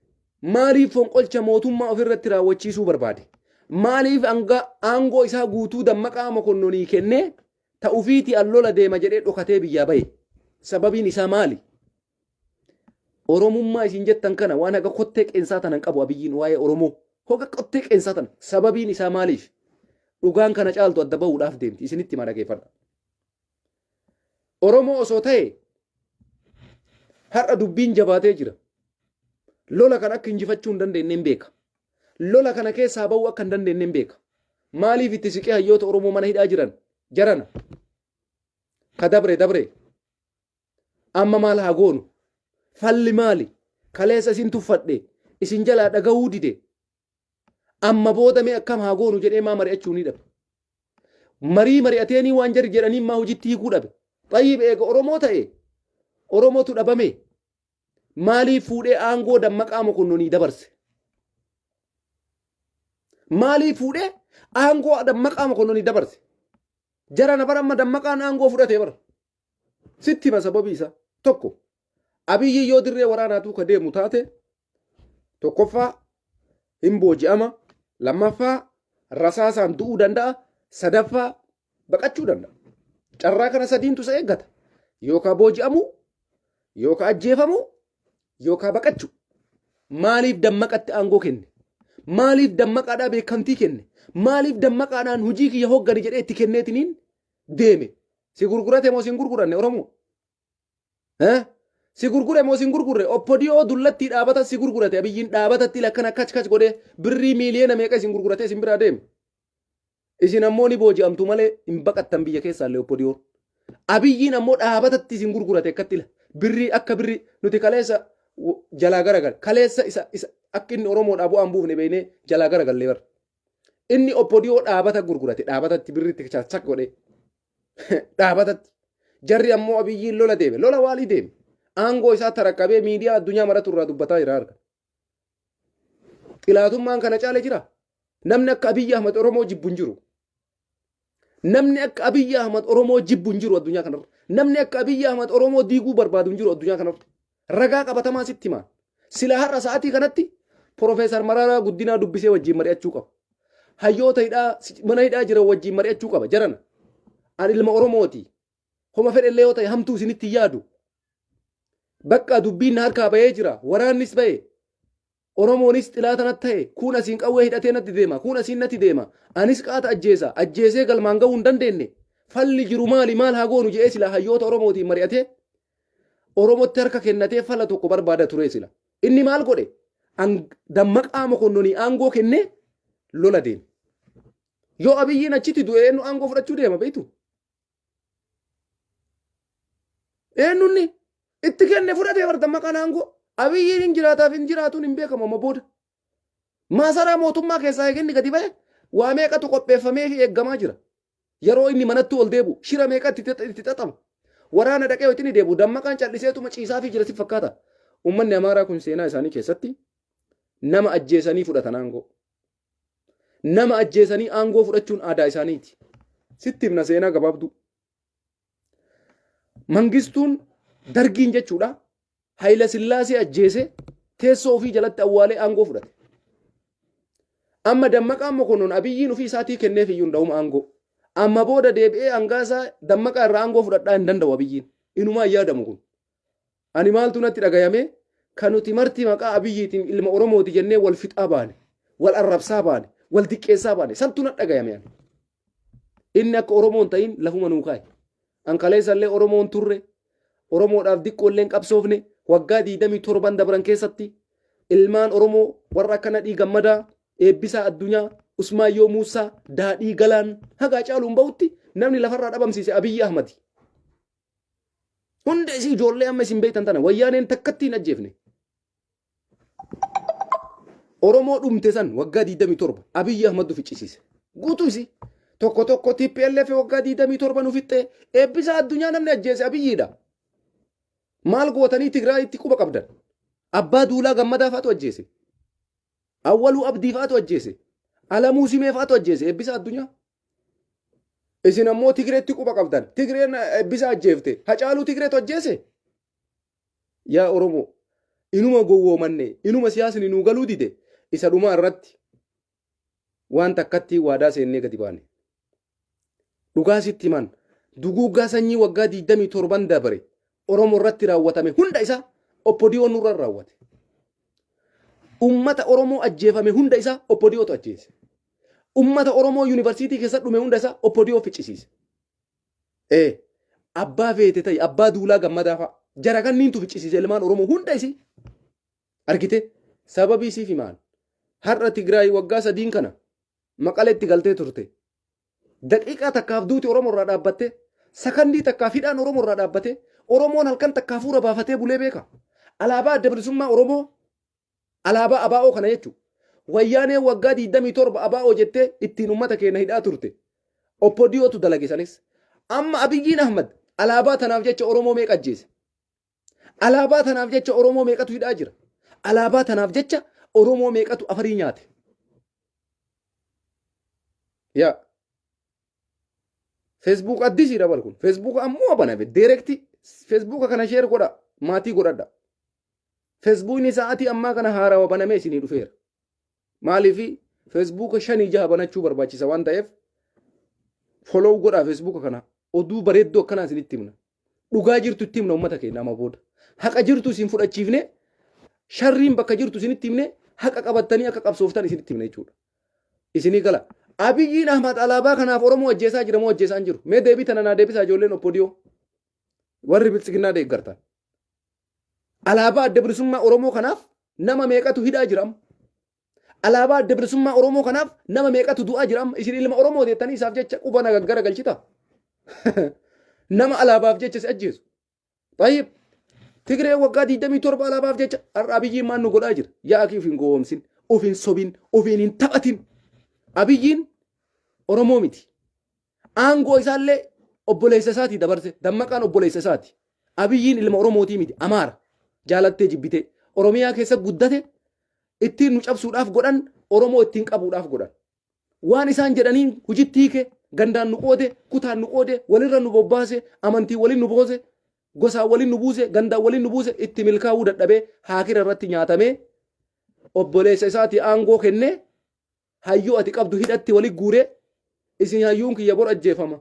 Maaliif fonqolcha mootummaa ofirratti raawwachiisuu barbaade? Maaliif aangoo isaa guutuu Dammaqaa Mokonnonii kennee ta'ufiiti an lola deema jedhee dhokatee biyyaa bahe? Sababiin isaa maali? Oromummaa isin jettan kana waan haga kottee qeensaa tanan qabu Abiyyiin waa'ee Oromoo. Hoga kottee qeensaa tana sababiin isaa maaliif? Dhugaan kana caaltu adda bahuudhaaf deemti. Isinitti himaa, dhageeffadha. Oromoo osoo ta'e har'a dubbiin jabaatee jira. Lola kan akka injifachuu hin dandeenye hin beeka. Lola kana keessaa bahuu akka hin dandeenye hin beeka. Maaliif itti siqee hayyoota Oromoo mana hidhaa jiran jarana? Ka dabre dabre. Amma maal haa goonu? Falli maali? Kaleessa isin tuffadhe, isin jalaa dhagahuu dide. Amma booda mee akkam haa goonu jedhee maa mari'achuu ni dhabe? Marii mari'ateenii waan jarri jedhanii maa hojitti hiikuu dhabe? Xayyib, eega Oromoo ta'e, Oromootu dhabame. Maaliif fuudhee aangoo Dammaqaa Mokonnonii dabarse? Maaliif fuudhee aangoo Dammaqaa Mokonnonii dabarse? Jara na bara amma Dammaqaan aangoo fudhate bara. Sitti hima sababii isaa. Tokko, Abiyyi yoo dirree waraanaatuu ka deemu taate, tokkoffaa hin booji'ama, lammaffaa rasaasaan du'uu danda'a, sadaffaa baqachuu danda'a. Carraa kana sadiintu isa eeggata. Yookaan booji'amuu, yookaan ajjeefamuu, yookaan baqachuu. Maaliif Dammaqatti aangoo kenne? Maaliif Dammaqaadhaa beekamtii kenne? Maaliif Dammaqaadhaan hojii kiyya hooggani jedhee itti kenneetiniin deeme? Si gurgurate moo si hin gurguranne, Oromoo? Eh? Si gurgure moo sin gurgurre? Oppodiyoo dullattii dhaabata si gurgurate Abiyyiin dhaabatatti lakkana kach kach godhee birrii miiliyoona meeqa isin gurguratee isin biraa deeme. Isin ammoo ni booji'amtu malee hin baqattan biyya keessaallee oppodiyoon. Abiyyiin ammoo dhaabatatti isin gurgurate akkatti ila. Birrii akka birrii nuti kaleessa jalaa garagal kaleessa isa isa akka inni Oromoodhaa bu'aan buufne beeknee jalaa garagallee bara. Inni oppodiyoo dhaabata gurgurate dhaabatatti birriitti chak godhee. Dhaabatatti. Jarri ammoo Abiyyiin lola deeme. Lola waalii deeme. Aangoo isaa tarakkabee miidiyaa addunyaa maratu irraa dubbataa jira harka. Xilaatummaan kana caale jira. Namni akka Abiyyi Ahmad Oromoo jibbu hin jiru. Namni akka Abiyyi Ahmad Oromoo jibbu hin jiru addunyaa kanarra. Namni akka Abiyyi Ahmad Oromoo diiguu barbaadu hin jiru addunyaa kanarra. Ragaa qabatamaa sitti himaa. Sila har'a sa'aatii kanatti Profeesar Mararaa Guddinaa dubbisee wajjin mari'achuu qaba. Hayyoota hidhaa mana hidhaa jiran wajjin mari'achuu qaba. Jarana. Ani ilma Oromooti. Homa fedhellee yoo ta'e hamtuu isinitti hin yaadu. Bakka dubbiin na harkaa bahee jira. Waraannis bahe. Oromoonis xilaata natti ta'e. Kuun asiin qawwee hidhatee natti deema. Kuun asiin natti deema. Anis qaata ajjeesa. Ajjeesee galmaan gahuu hin dandeenye. Falli jiru maali maal haa goonu jedhee silaa hayyoota Oromootiin mari'atee Oromotti harka kennatee fala tokko barbaada ture sila. Inni maal godhe? Dammaqaa Mokonnonii aangoo kennee lola deeme. Yoo Abiyyiin achitti du'e eenyu aangoo fudhachuu deema beektu? Eenyunni itti kenne fudhatee bar Dammaqaan aangoo. Abiyyiin hin jiraataaf hin jiraatuun hin beekamu amma booda. Maasaraa mootummaa keessaa eeginni gadi ba'e waa meeqatu qopheeffamee fi eeggamaa jira. Yeroo inni manatti ol deebi'u shira meeqa itti xaxama. Waraana dhaqee itti deebi'u Dammaqaan calliseetuma ciisaafii jira si fakkaata. Uummanni Amaaraa kun seenaa isaanii keessatti nama ajjeesanii fudhatan aangoo. Nama ajjeesanii aangoo fudhachuun aadaa isaaniiti. Sitti himna seenaa gabaabduu. Mangistuun dargiin jechuudha. Hayila Sillaasee ajjeesee teessoo ofii jalatti awwaalee aangoo fudhate. Amma Dammaqaan Mokonnon Abiyyiin ofii isaatii kenneef iyyuu hin aangoo. Amma booda deebi'ee angaasaa Dammaqaa irraa aangoo fudhadhaa hin danda'u Abiyyiin. Inumaa hin yaadamu kun. Ani maaltu natti dhagayame kan nuti marti maqaa Abiyyiitiin ilma Oromooti jennee wal fixaa baane, wal arrabsaa baane, wal diqqeessaa baane santu natti dhagayame ani. Inni akka Oromoon ta'in lafuma nuu kaa'e. An kaleessa illee Oromoon turre, Oromoodhaaf diqqoo illee hin qabsoofne, waggaa 27 dabran keessatti ilmaan Oromoo warra akka Nadhii Gammadaa, Eebbisaa Addunyaa, Usmaayyoo Muussaa, Daadhii Galaan haga Hacaaluun bahutti namni lafarraa dhabamsiise Abiyyi Ahmadi. Hunda isii ijoollee amma isin beektan tana wayyaaneen takkatti hin ajjeefne. Oromoo dhumte san waggaa 27 Abiyyi Ahmad nu ficcisiise. Guutuu isii. Tokko tokko TPLF waggaa 27 nu fixxee eebbisaa addunyaa namni ajjeese Abiyyiidha. Maal gootanii Tigraayitti quba qabdan? Abbaa Duulaa Gammadaa fa'atu ajjeese. Awwaluu Abdii fa'atu ajjeese. Alamuu Simee fa'atu ajjeese eebbisaa addunyaa. Isin ammoo Tigreetti quba qabdan. Tigreen eebbisaa ajjeefte. Hacaaluu Tigreetu ajjeese. Yaa Oromoo, inuma gowwoomanne, inuma siyaasni nuu galuu dide, isa dhumaa irratti waan takkatti waadaa seennee gadi baane. Dhugaa sitti himan, duguuggaa sanyii waggaa 27 dabre Oromoo irratti raawwatame hunda isaa OPDO nurra raawwate. Ummata Oromoo ajjeefame hunda isaa OPDOtu ajjeese. Ummata Oromoo yuunivarsiitii keessa dhume hunda isaa OPDO ficcisiise. Ee abbaa feete ta'i abbaa duulaa gammadaa fa'a. Jara kanniintu ficcisiise ilmaan Oromoo hunda isii. Argite sababii siif himaan. Har'a Tigraay waggaa sadiin kana Maqaleetti galtee turte. Daqiiqaa takkaaf duuti Oromoo irraa dhaabbattee sakandii takkaaf hidhaan Oromoo irraa dhaabbatee Oromoon halkan takka hafuura baafatee bulee beeka. Alaabaa adda bilisummaa Oromoo Alaabaa ABO kana jechuun wayyaaneen waggaa 27 ABO jettee ittiin uummata keenya hidhaa turte. OPDOtu dalage sanis. Amma Abiyyiin Ahmad alaabaa tanaaf jecha Oromoo meeqa ajjeese? Alaabaa tanaaf jecha Oromoo meeqatu hidhaa jira? Alaabaa tanaaf jecha Oromoo meeqatu afarii nyaate? Yaa Facebook addisiidha bar kun. Facebook ammoo baname direct Facebook kana share godha maatii godhadha. Feesbuukni sa'aatii ammaa kana haarawa banamee isinii dhufeera. Maaliif feesbuuka shanii jaha banachuu barbaachisa waan ta'eef follow godhaa feesbuuka kana oduu bareedduu akkanaa isinitti himna. Dhugaa jirtu itti himna uummata keenya amma booda. Haqa jirtu isin fudhachiifne sharriin bakka jirtu isinitti himne haqa qabattanii akka qabsooftan isinitti himna jechuudha. Isinii gala. Abiyyiin Ahmad alaabaa kanaaf Oromoo ajjeesaa jira moo ajjeesaa hin jiru? Mee deebii tana naa deebisaa ijoolleen OPDO. Warri biltsiginnaa deeggartan. Alaabaa Adda Bilisummaa Oromoo kanaaf nama meeqatu hidhaa jira amma? Alaabaa Adda Bilisummaa Oromoo kanaaf nama meeqatu du'aa jira amma? Isin ilma Oromoo jettanii isaaf jecha quba na gaggara galchita. Nama alaabaaf jecha si ajjeesu. Tayyib. Tigree waggaa 27 alaabaaf jecha har'a Abiyyiin maal nu godhaa jira? Yaa akii of hin gowwoomsin, of hin sobin, ofiin hin taphatin. Abiyyiin Oromoo miti. Aangoo isaallee obboleessa isaatii dabarse. Dammaqaan obboleessa isaati. Abiyyiin ilma Oromootii miti. Amaara. Jaalattee jibbitee. Oromiyaa keessa guddate ittiin nu cabsuudhaaf godhan Oromoo ittiin qabuudhaaf godhan. Waan isaan jedhaniin hojitti hiike gandaan nu qoode, kutaan nu qoode, walirra nu bobbaase, amantii waliin nu boose, gosaan waliin nu buuse, gandaan waliin nu buuse itti milkaa'uu dadhabee haakira irratti nyaatamee obboleessa isaatii aangoo kennee hayyuu ati qabdu hidhatti wali guuree isin hayyuun kiyya bor ajjeefama.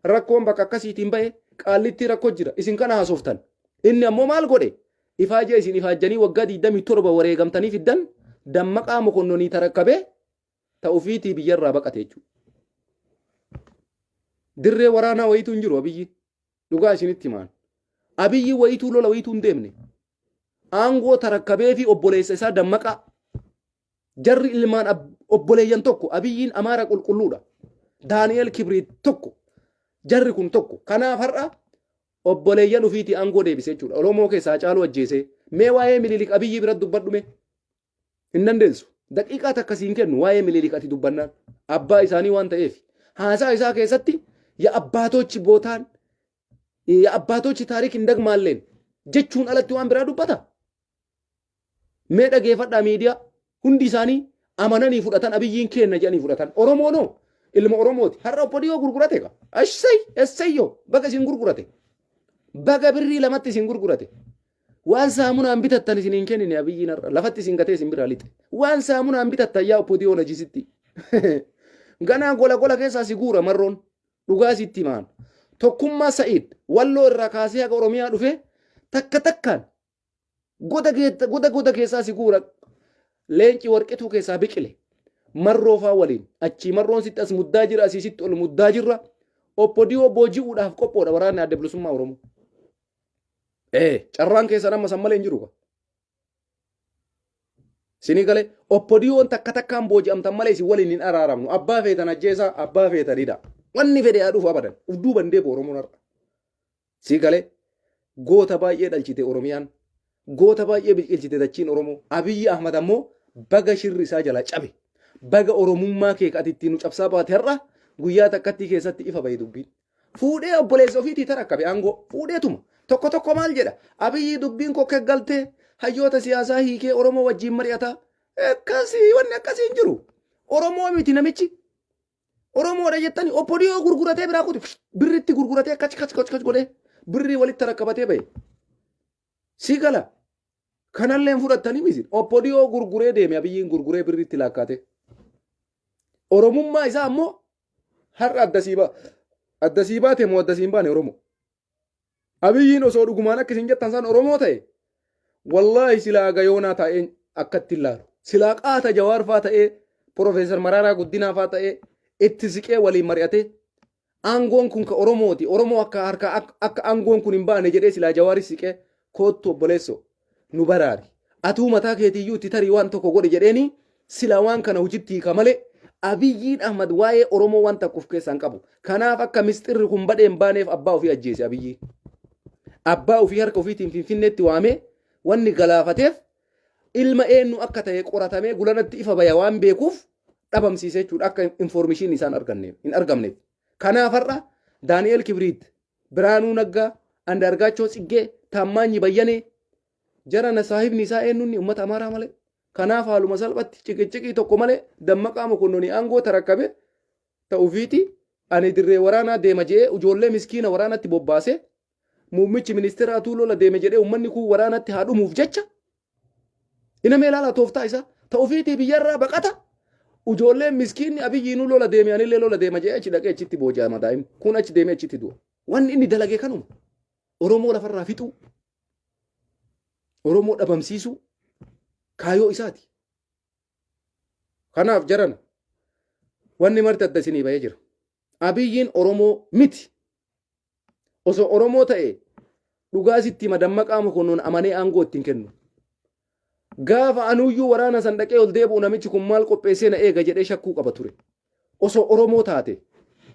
Rakkoon bakka akkasiitiin ba'e qaallittii rakkoo jira. Isin kana haasoftan. Inni ammoo maal godhe? Ifaajee isin ifaajjanii waggaa 27 wareegamtanii fiddan Dammaqaa Mokonnonii tarakkabee ta ofiitii biyyarraa baqate jechuudha. Dirree waraanaa wayiitu hin jiru Abiyyi. Dhugaa isinitti himaan. Abiyyi wayiituu lola wayiituu hin deemne. Aangoo tarakkabee fi obboleessa isaa Dammaqaa Jarri ilmaan obboleeyyan tokko. Abiyyiin Amaara qulqulluudha. Daani'el Kibriit tokko. Jarri kun tokko. Kanaaf har'a obboleeyyan ofiitii aangoo deebise jechuudha. Oromoo keessaa Hacaaluu ajjeesee. Mee waa'ee Minilik Abiyyii biratti dubbadhu mee. Hin dandeessu. Daqiiqaa takka siin kennu waa'ee Minilik ati dubbannaan. Abbaa isaanii waan ta'eef. Haasaa isaa keessatti ya abbaatochi bootaan ya abbaatochi taariik hin dagmaalleen jechuun alatti waan biraa dubbata. Mee dhageefadhaa miidiyaa hundi isaanii amananii fudhatan Abiyyiin keenna jedhanii fudhatan. Oromoonoo ilma Oromooti. Har'a Oppodiyoo gurgurate ka. Assay essayyo baga isin gurgurate. Baga birrii lamatti isin gurgurate. Waan saamunaan bitattan isin hin kennine Abiyyiin har'a lafatti isin gatee isin biraa lixe. Waan saamunaan bitattan yaa Oppodiyoo najisitti. Ganaa gola gola keessaa si guura marroon. Dhugaa sitti himaan. Tokkummaa Sa'iid Walloo irraa kaasee haga Oromiyaa dhufee takka takkaan Goda goda goda keessaa si guura. Leenci warqituu keessaa biqile. Marroo faa waliin. Achii marroon sitti as muddaa jira asii sitti ol muddaa jirra. Oppodiyoo booji'uudhaaf qophoodha waraanni Adda Bilisummaa Oromoo. Ee carraan keessan amma san malee hin jiru. Sinii galee oppodiyoon takka takkaan booji'amtan malee isin waliin hin araaramnu. Abbaa feetan ajjeesaa abbaa feetan hidha. Wanni fedhe haa dhufu abadan. Uf duuban deebi'u Oromoon har'a. Sii galee goota baay'ee dhalchite Oromiyaan. Goota baay'ee biqilchite dachiin Oromoo. Abiyyi Ahmad ammoo baga shirri isaa jalaa cabe. Baga Oromummaa kee ka ati ittiin nu cabsaa baate har'a guyyaa takkattii keessatti ifa bahe dubbiin. Fuudhee obboleessa ofiitii tarakkabe aangoo. Fuudheetuma. Tokko tokko maal jedha? Abiyyi dubbiin kokkee galtee hayyoota siyaasaa hiikee Oromoo wajjin mari'ata. Akkasii wanni akkasii hin jiru. Oromoo miti namichi. Oromoodha jettanii obbodiyoo gurguratee biraa kuti birritti gurguratee kac kac kac kac godhee birrii walitti rakkabatee bahe. Si gala. Kanallee hin fudhattanii miti. Obbodiyoo gurguree deeme Abiyyiin gurguree birritti laakkaate. Oromummaa isaa ammoo har'a adda sii baa. Adda sii baate moo adda sii hin baane Oromoo? Abiyyiin osoo dhugumaan akka isin jettan san Oromoo ta'e wallaahi silaa gayoonaa taa'ee akkatti hin laalu. Silaa qaata Jawaar faa ta'ee Profeesar Maraaraa Guddinaa faa ta'ee itti siqee waliin mari'atee aangoon kun ka Oromooti Oromoo akka harkaa akka aangoon kun hin baane jedhee silaa Jawaaris siqee koottu obboleessoo nu baraari. Atuu mataa keetiiyyuu itti tarii waan tokko godhi jedheeni sila waan kana hojitti hiika malee Abiyyiin Ahmad waa'ee Oromoo waan takka of keessaa hin qabu. Kanaaf akka misxirri kun badhee hin baaneef abbaa ofii ajjeese Abiyyiin. Abbaa ofii harka ofiitiin Finfinneetti waamee wanni galaafateef ilma eenyu akka ta'e qoratamee gulanatti ifa baya waan beekuuf dhabamsiise jechuudha akka informishiin isaan arganneef hin argamneef. Kanaaf har'a Daani'eel Kibriit Biraanuu Naggaa, Andaargaachoo Tsiggee, Taammaanyi Bayyanee jarana saahibni isaa eenyunni uummata Amaaraa malee. Kanaaf haaluma salphatti ciqiciqii tokko malee Dammaqaa Mokonnonii aangoo tarakkabe ta'ufiiti ani dirree waraanaa deema jedhee ijoollee miskiina waraanatti bobbaasee muummichi ministeeraatuu lola deeme jedhee uummanni kun waraanatti haa dhumuuf jecha Ina mee ilaala tooftaa isaa. Ta ofiitii biyyarraa baqata. Ijoolleen miskiinni Abiyyiinuu lola deeme anillee lola deema jedhee achi dhaqee achitti booji'ama daa'imni. Kun achi deemee achitti du'a. Wanni inni dalage kanuma. Oromoo lafarraa fixuu. Oromoo dhabamsiisuu. Kaayoo isaati. Kanaaf jarana wanni marti adda isinii bahee jira. Abiyyiin Oromoo miti. Osoo Oromoo ta'e Dhugaa sitti hima, Dammaqaa Mokonnon amanee aangoo ittiin kennu. Gaafa anuyyuu waraana san dhaqee ol deebi'u namichi kun maal qopheessee na eega jedhee shakkuu qaba ture. Osoo Oromoo taate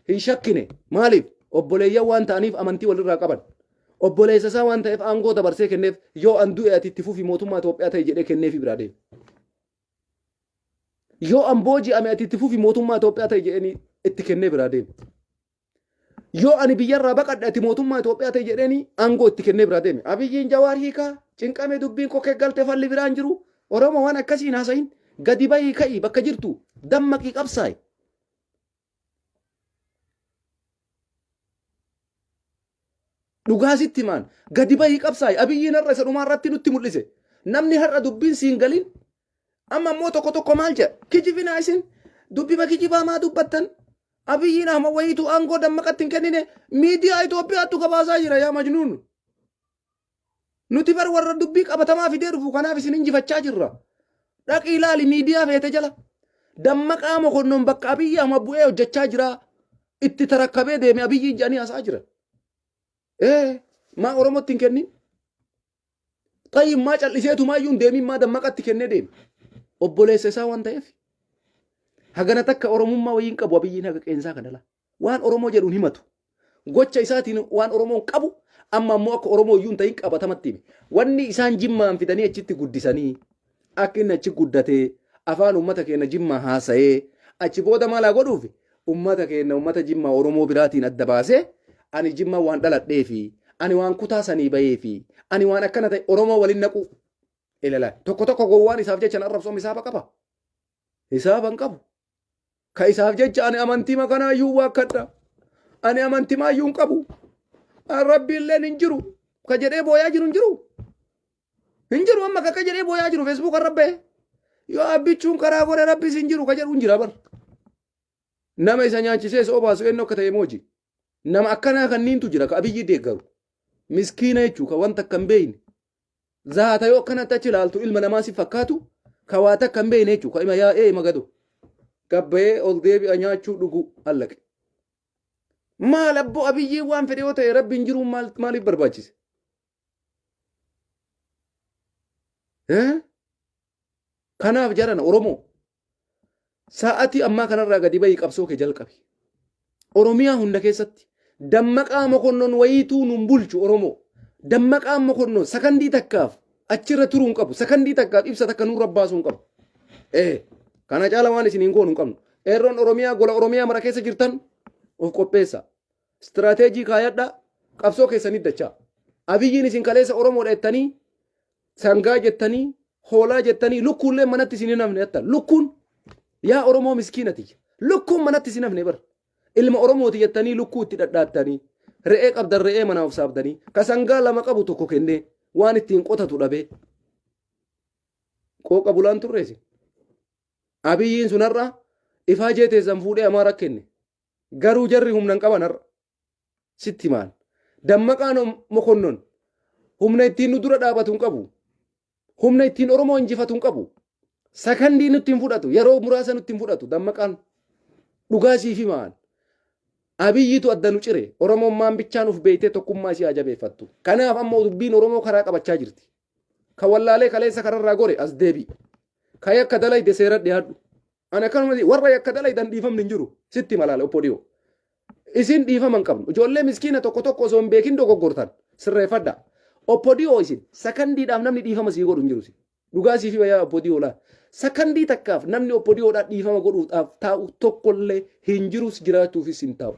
hin shakkine. Maaliif? Obboleeyyan waan ta'aniif amantii walirraa qaban. Obboleessa isaa waan ta'eef aangoo dabarsee kenneef, yoo an du'e ati itti fufi mootummaa Itoophiyaa ta'e jedhee kenneefi biraa deeme. Yoo an booji'ame ati itti fufi mootummaa Itoophiyaa ta'e jedhanii itti kennee biraa deeme. Yoo ani biyyarraa baqadhe ati mootummaa Itoophiyaa ta'e jedheeni aangoo itti kennee biraa deeme. Abiyyiin Jawaar hiikaa cinqame, dubbiin kokkee galte, falli biraan jiru. Oromoo waan akkasii hin haasayin, gadi bahii ka'ii bakka jirtu dammaqii qabsaa'i. Dhugaa sitti himaan, gadi bahii qabsaa'i. Abiyyiin har'a isa dhumaa irratti nutti mul'ise. Namni har'a dubbiin siin galin amma immoo tokko tokko maal jedha? Kijibinaa, isin dubbima kijibaa maa dubbattan? Abiyyiin Ahmad wayiitu aangoo Dammaqatti hin kennine, miidiyaa Itoophiyaattu gabaasaa jira yaa majnuun. Nuti bar warra dubbii qabatamaa fidee dhufu, kanaaf isin injifachaa jirra. Dhaqii ilaali miidiyaa feete jala. Dammaqaa Mokonnon bakka Abiyyi Ahmad bu'ee hojjechaa jira. Itti tarakkabee deeme Abiyyiin jedhanii haasa'aa jiran. Ee, maa Oromootti hin kennin? Xayyib maa calliseetu maayyuu hin deemin, maa Dammaqatti kennee deeme? Obboleessa isaa waan ta'eef. Hagana takka Oromummaa wayii hin qabu Abiyyiin haga qeensaa kana laa. Waan Oromoo jedhuun himatu. Gocha isaatiin waan Oromoon qabu amma ammoo akka Oromoo iyyuu hin ta'in qabatamatti hime. Wanni isaan Jimmaan fidanii achitti guddisanii, akka inni achi guddatee afaan uummata keenya Jimmaa haasa'ee, achi booda maal haa godhuuf, uummata keenya uummata Jimmaa Oromoo biraatiin adda baasee, ani Jimmaa waan dhaladheefi, ani waan kutaa sanii baheefi, ani waan akkana ta'e Oromoo waliin naquu. Ilala tokko tokko gowwaan isaaf jecha arrabsoom hisaaba qaba. Hisaaba hin qabu. Ka isaaf jecha ani amantii makanaayyuu waakkadha. Ani amantii maayyuu hin qabu. Rabbi illeen hin jiru. Ka jedhee booyaa jiru hin jiru. Hin jiru, amma kakka jedhee booyaa jiru Facebook irra ba'e. Yoo abbichuun karaa godhe Rabbis hin jiru ka jedhu hin jira bar. Nama isa nyaachisee isa obaasu eenyu akka ta'e mooji. Nama akkanaa kanniintu jira ka Abiyyi deeggaru. Miskiina jechuun ka wanta akka hin beekne. Zaata yoo akkanatti achi ilaaltu ilma namaa si fakkaatu, ka waa takka hin beekne jechuudha. Ka ima yaa'ee ima gadu. Gabbayee ol deebi'a nyaachuu dhuguu allaqe. Maal abboo, Abiyyiin waan fedhe yoo ta'e Rabbi hin jiruun maal maaliif barbaachise? Eh? Kanaaf jarana Oromoo, sa'atii ammaa kanarraa gadi bahii qabsoo kee jalqabi. Oromiyaa hunda keessatti Dammaqaa Mokonnon wayiituu nun bulchu Oromoo. Dammaqaa Mokonnon sakandii takkaaf achirra turuu hin qabu. Sakandii takkaaf ibsa takka nurra baasuu hin qabu. Ee, kana caala waan isin hin goonu hin qabnu. Qeerroon Oromiyaa gola Oromiyaa mara keessa jirtan of qopheessa. Istiraateejii kaayadhaa, qabsoo keessanii dachaa. Abiyyiin isin kaleessa Oromoodha jettanii, sangaa jettanii, hoolaa jettanii, lukkuullee manatti isin hin hafne jettan. Lukkuun, yaa Oromoo miskiina tiyya. Lukkuun manatti isin hafne bar. Ilma Oromooti jettanii lukkuu itti dhadhaattanii, re'ee qabdan re'ee manaa of saabdanii, ka sangaa lama qabu tokko kennee waan ittiin qotatu dhabee. Qooqa bulaan turreesi. Abiyyiin sun har'a ifaajee teessan fuudhee Amaara kenne. Garuu jarri humna hin qaban har'a. Sitti himaan. Dammaqaan Mokonnon humna ittiin nu dura dhaabatu hin qabu. Humna ittiin Oromoo injifatu hin qabu. Sakandii nutti hin fudhatu. Yeroo muraasa nutti hin fudhatu. Dammaqaan dhugaa siif himaan. Abiyyitu adda nu cire. Oromoon maan bichaan uf beeytee tokkummaa isii haa jabeeffattu. Kanaaf ammoo dubbiin Oromoo karaa qabachaa jirti. Ka wallaalee kaleessa kararraa gore as deebi'i. Ka yakka dalayde seera dhiyaadhu. Ani akkanuma warra yakka dalaydan dhiifamni hin jiru. Sitti malaala obbo dhiyoo. Isin dhiifama hin qabnu. Ijoollee miskiina tokko tokko osoo hin beekin dogoggortan sirreeffadha. Obbo dhiyoo, isin sakandiidhaaf namni dhiifama sii godhu hin jiru. Dhugaa siif hima yaa obbo dhiyoo laa. Sakandii takkaaf namni obbo dhiyoodhaa dhiifama godhuudhaaf taa'u tokkollee hin jirus, jiraachuufis hin taa'u.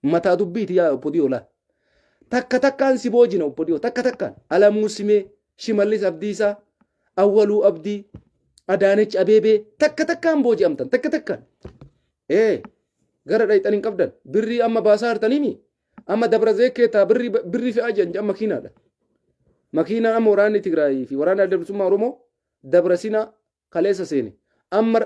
Mataa dubbiiti yaa obbo dhiyoo laa. Takka takkaan si boojina obbo dhiyoo, takka takkaan. Alamuu Simee, Shimallis Abdiisaa, Awwaluu Abdii, Adaanech Abeebee takka takkaan booji'amtan, takka takkaan. Ee, gara dhayxan hin qabdan. Birrii amma baasaa jirtaniimi. Amma Dabra Zeekkeetaa birrii birrii fe'aa jiran jedhan makiinaadha. Makiinaan amma waraanni Tigraayii fi waraanni Adda Bilisummaa Oromoo Dabra Sinaa kaleessa seene. Amma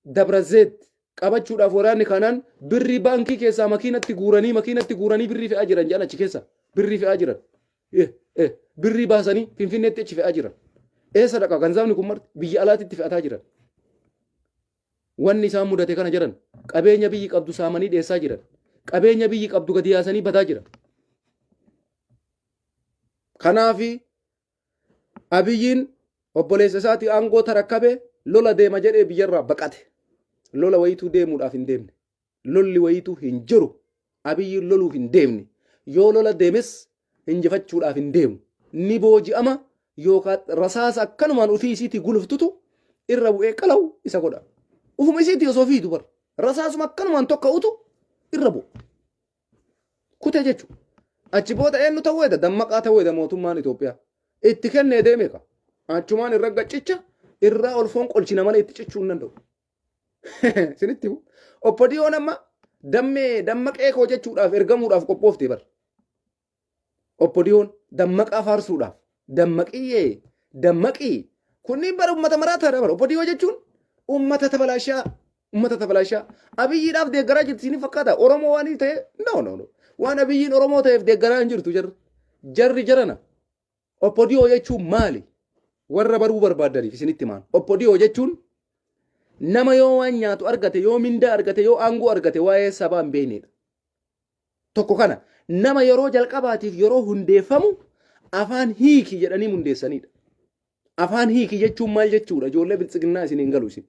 Dabra Zeet qabachuudhaaf waraanni kanaan birrii baankii keessaa makiinatti guuranii birrii fe'aa jiran jedhan, achi keessa birrii fe'aa jiran. Birrii baasanii Finfinneetti achi fe'aa jiran. Eessa dhaqa ganzaabni kun marti? Biyya alaatitti fe'ataa jiran. Wanni isaan mudate kana jedhan, qabeenya biyyi qabdu saamanii dheessaa jiran. Qabeenya biyyi qabdu gadi yaasanii badaa jiran. Kanaafi Abiyyiin obboleessa isaatii aangoo tarakkabe lola deema jedhee biyyarraa baqate. Lola wayituu deemuudhaaf hin deemne. Lolli wayituu hin jiru. Abiyyiin loluuf hin deemne. Yoo lola deemes injifachuudhaaf hin deemu. Ni booji'ama yookaan rasaasa akkanumaan ofii isiitii guluftutu irra bu'ee qalawu isa godha. Ufuma isiitii osoo fiidu bar. Rasaasuma akkanumaan tokko utu irra bu'a. Kute jechuudha. Achi booda eenyu ta'uu eda dammaqaa ta'uu eda mootummaan Itoophiyaa. Itti kennee deeme ka. Achumaan irra gaccicha irraa ol foon qolchina malee itti cichuu hin danda'u. Isinitti himu. Oppodiyoon amma dammee dammaqee koo jechuudhaaf ergamuudhaaf qophoofte bar. Oppodiyoon dammaqaa faarsuudhaaf dammaqiyyee dammaqii kunniin bara ummata maraataadha bara. Oppodiyoo jechuun ummata tabalaashaa ummata tabalaashaa Abiyyiidhaaf deeggaraa jirti isin fakkaata. Oromoo waan ta'e no no no waan Abiyyiin Oromoo ta'eef deeggaraa hin jirtu jarri jarri jarana. Oppodiyoo jechuun maali? Warra baruu barbaadaniif isinitti himaan. Oppodiyoo jechuun nama yoo waan nyaatu argate, yoo mindaa argate, yoo aangoo argate waa'ee sabaa hin beeknedha. Tokko kana nama yeroo jalqabaatiif yeroo hundeeffamu afaan hiiki jedhanii hundeessanidha. Afaan hiiki jechuun maal jechuudha? Ijoollee biltsiginnaa isin hin galu isin.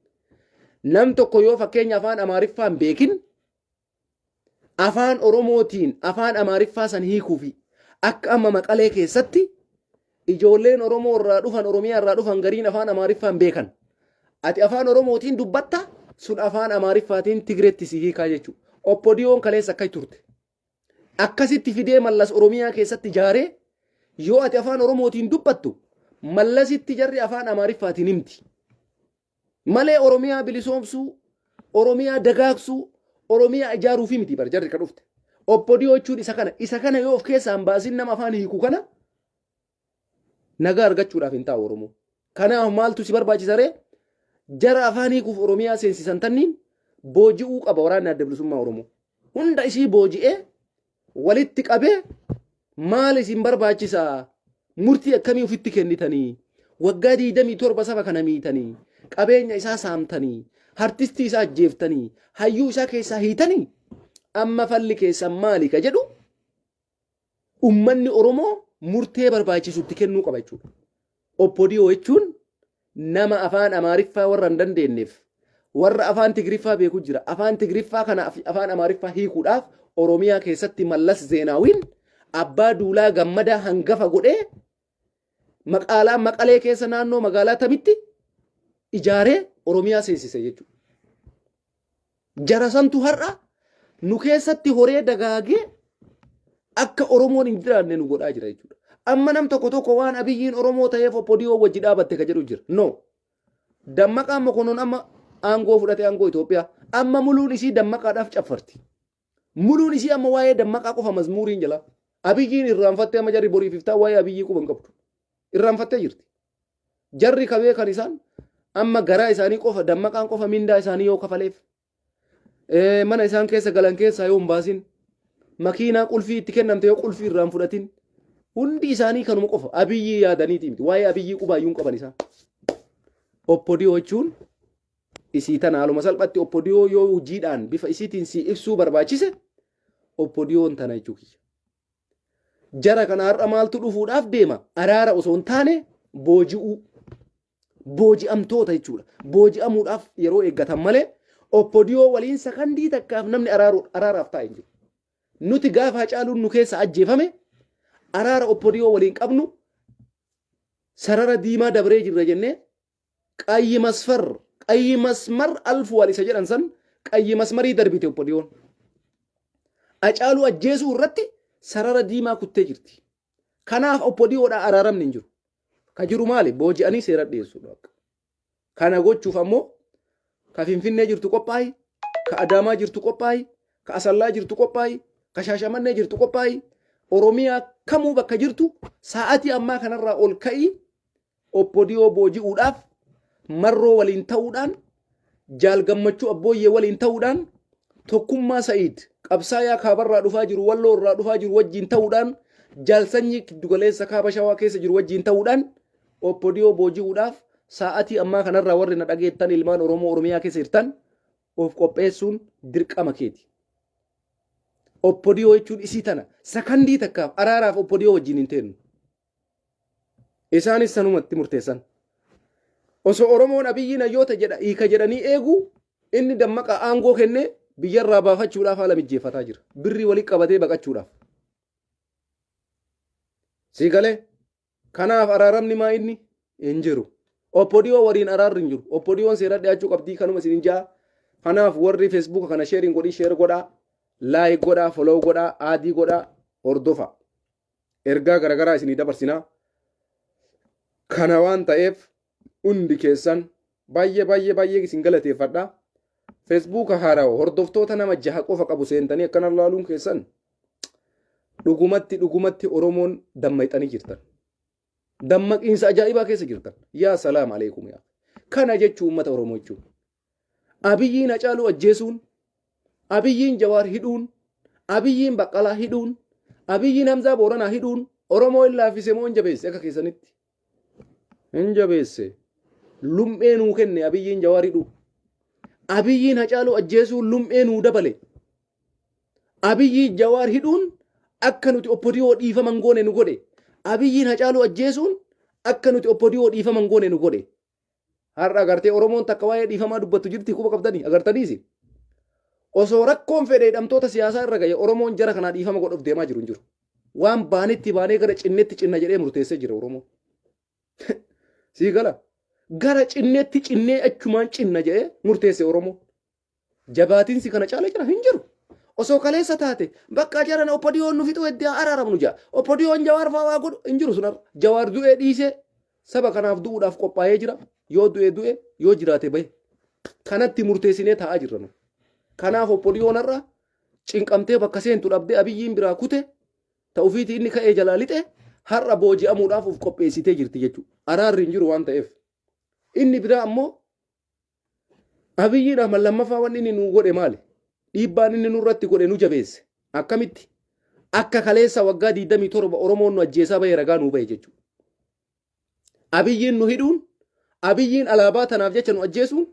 Nam tokko yoo fakkeenya afaan Amaariffaa hin beekin afaan Oromootiin afaan Amaariffaa san hiikuufi akka amma Maqalee keessatti ijoolleen Oromoo irraa dhufan Oromiyaa irraa dhufan gariin afaan Amaariffaa hin beekan. Ati afaan Oromootiin dubbatta sun afaan Amaariffaatiin Tigreetti si hiikaa jechuudha. Oppodiyoon kaleessa akka turte. Akkasitti fidee Mallas Oromiyaa keessatti ijaaree yoo ati afaan Oromootiin dubbattu Mallasitti jarri afaan Amaariffaatiin himti. Malee Oromiyaa bilisoomsuu, Oromiyaa dagaagsuu, Oromiyaa ijaaruufi miti bar jarri ka dhufte. Oppodiyoo jechuun isa kana. Isa kana yoo of keessaa hin baasin nama afaan hiiku kana nagaa argachuudhaaf hin taa'u Oromoo. Kanaaf maaltu si barbaachisa ree? Jara afaan hiikuuf Oromiyaa seensisan tanniin booji'uu qaba waraanni adda bilisummaa Oromoo. Hunda isii booji'ee walitti qabee maal isin barbaachisa? Murtii akkamii ofitti kennitanii? Waggaa 27 saba kana miitanii, qabeenya isaa saamtanii, artistii isaa ajjeeftanii, hayyuu isaa keessaa hiitanii, amma falli keessan maali ka jedhu ummanni Oromoo murtee barbaachisu itti kennuu qaba jechuudha. Oppodiyoo jechuun nama afaan Amaariffaa warra hin dandeenyeef warra afaan Tigriffaa beeku jira. Afaan Tigriffaa kana afaan Amaariffaa hiikuudhaaf Oromiyaa keessatti Mallas Zeenaawiin abbaa duulaa gammadaa hangafa godhee maqaalaa Maqalee keessa naannoo magaalaa tamitti ijaaree Oromiyaa seensise jechuudha. Jara santu har'a nu keessatti horee dagaagee akka Oromoon hin jiraanne nu godhaa jira jechuudha. Amma nam tokko tokko waan Abiyyiin Oromoo ta'eef Oppodiyoo wajji dhaabatte ka jedhu jira. No. Dammaqaan Mokonnon amma aangoo fudhate aangoo Itoophiyaa. Amma muluun isii dammaqaadhaaf caffarti. Muluun isii amma waa'ee dammaqaa qofa mazmuuriin jala. Abiyyiin irraanfattee amma jarri boriif iftaan waa'ee Abiyyii quba hin qabdu. Irraanfattee jirti. Jarri ka beekan isaan amma garaa isaanii qofa dammaqaan qofa mindaa isaanii yoo kafaleef mana isaan keessa galan keessaa yoo hin baasin makiinaa qulfii itti kennamte yoo qulfii irraa hin fudhatin hundi isaanii kanuma qofa Abiyyii yaadaniiti miti waa'ee Abiyyii qubaayyuu hin qaban isaan. Oppodiyoo jechuun isii tana haaluma salphatti oppodiyoo yoo hojiidhaan bifa isiitiin si ibsuu barbaachise oppodiyoon tana jechuu kiyya. Jara kana har'a maaltu dhufuudhaaf deema? Araara osoo hin taane booji'uu. Booji'amtoota jechuudha. Booji'amuudhaaf yeroo eeggatan malee oppodiyoo waliin sakandii takkaaf namni araaraaf taa'e hin jiru. Nuti gaafa Hacaaluun nu keessa ajjeefame araara oppodiyoo waliin qabnu sarara diimaa dabree jirra jennee qayyi masfar qayyi masmar alfuwal isa jedhan san qayyi masmarii darbite oppodiyoon. Hacaaluu ajjeesuu irratti sarara diimaa kuttee jirti. Kanaaf oppodiyoodhaa araaramni hin jiru. Ka jiru maali? Booji'anii seera dhiyeessuudha. Kana gochuuf ammoo ka Finfinnee jirtu qophaa'i, ka Adaamaa jirtu qophaa'i, ka Asallaa jirtu qophaa'i, ka Shaashamannee jirtu qophaa'i, Oromiyaa kamuu bakka jirtu sa'aatii ammaa kanarraa ol ka'ii Oppodiyoo booji'uudhaaf Marroo waliin ta'uudhaan Jaal Gammachuu Abbooyyee waliin ta'uudhaan Tokkummaa Sa'iid qabsaayaa kaabarraa dhufaa jiru Walloo irraa dhufaa jiru wajjin ta'uudhaan Jaal Sanyii giddugaleessa kaaba Shawaa keessa jiru wajjin ta'uudhaan Oppodiyoo booji'uudhaaf sa'aatii ammaa kanarraa warri na dhageettan ilmaan Oromoo Oromiyaa keessa jirtan of qopheessuun dirqama keeti. Oppodiyoo jechuun isii tana sakandii takkaaf araaraaf Oppodiyoo wajjin hin teennu. Isaanis sanumatti murteessan. Osoo Oromoon Abiyyiin hayyoota jedha hiika jedhanii eegu inni Dammaqa aangoo kennee biyyarraa baafachuudhaaf haala mijjeeffataa jira. Birrii walitti qabatee baqachuudhaaf. Sii galee? Kanaaf araaramni maa inni hin jiru. Oppodiyoo waliin araarri hin jiru. Oppodiyoon seera dhiyaachuu qabdii kanuma isin ja'a. Kanaaf warri Facebook kana sharing godhii share godhaa, like godhaa, follow godhaa, add godhaa, hordofa. Ergaa garaagaraa isinii dabarsinaa. Kana waan ta'eef hundi keessan baay'ee baay'ee baay'ee isin galateeffadha. Facebook haarawa hordoftoota nama jaha qofa qabu seentanii akkana laaluun keessan dhugumatti dhugumatti Oromoon dammaqxanii jirtan. Dammaqiinsa ajaa'ibaa keessa jirtan. Yaa salaam aleekum yaa. Kana jechuun uummata Oromoo jechuun. Abiyyiin Hacaaluu ajjeesuun, Abiyyiin Jawaar hidhuun, Abiyyiin Baqqalaa hidhuun, Abiyyiin Hamzaa Booranaa hidhuun Oromoo hin laaffise moo hin jabeesse akka keessanitti? Hin jabeesse. Lum'ee nuu kenne Abiyyiin Jawaar hidhuu. Abiyyiin Hacaaluu ajjeesuun lum'ee nuu dabale. Abiyyiin Jawaar hidhuun akka nuti Oppodiyoo dhiifama hin goone nu godhe. Abiyyiin Hacaaluu ajjeesuun akka nuti Oppodiyoo dhiifama hin goone nu godhe. Har'a agartee Oromoon takka waa'ee dhiifamaa dubbattu jirti quba qabdanii agartaniisi. Osoo rakkoon fedhe hidhamtoota siyaasaa irra gahe Oromoon jara kanaa dhiifama godhuuf deemaa jiru hin jiru. Waan baanetti baanee gara cinnetti cinna jedhee murteessee jira Oromoon. Sii gala. Gara cinnetti cinnee achumaan cinna jedhee murteesse Oromoon. Jabaatinsi kana caala jira hin jiru. Osoo kaleessa taate bakka jarana Oppodiyoon nu fixuu hedduu araaramnu jaa. Oppodiyoon Jawaar fa'aa waa godhu hin jiru sunarra. Jawaar du'ee dhiisee saba kanaaf du'uudhaaf qophaa'ee jira. Yoo du'e du'e yoo jiraate bahe. Kanatti murteessinee taa'aa jirra nu. Kanaaf Oppodiyoon har'a cinqamtee bakka seentu dhabdee Abiyyiin biraa kute ta ofiitii inni ka'ee jalaa lixe har'a booji'amuudhaaf of qopheessitee jirti jechuudha. Araarri hin jiru waan ta'eef. Inni biraa ammoo Abiyyiin Ahmad lammaffaa wanni inni nuu godhe maali? Dhiibbaan inni nurratti godhe nu jabeesse. Akkamitti? Akka kaleessa waggaa 27 Oromoon nu ajjeesaa bahe ragaa nuu bahe jechuudha. Abiyyiin nu hidhuun, Abiyyiin alaabaa tanaaf jecha nu ajjeesuun,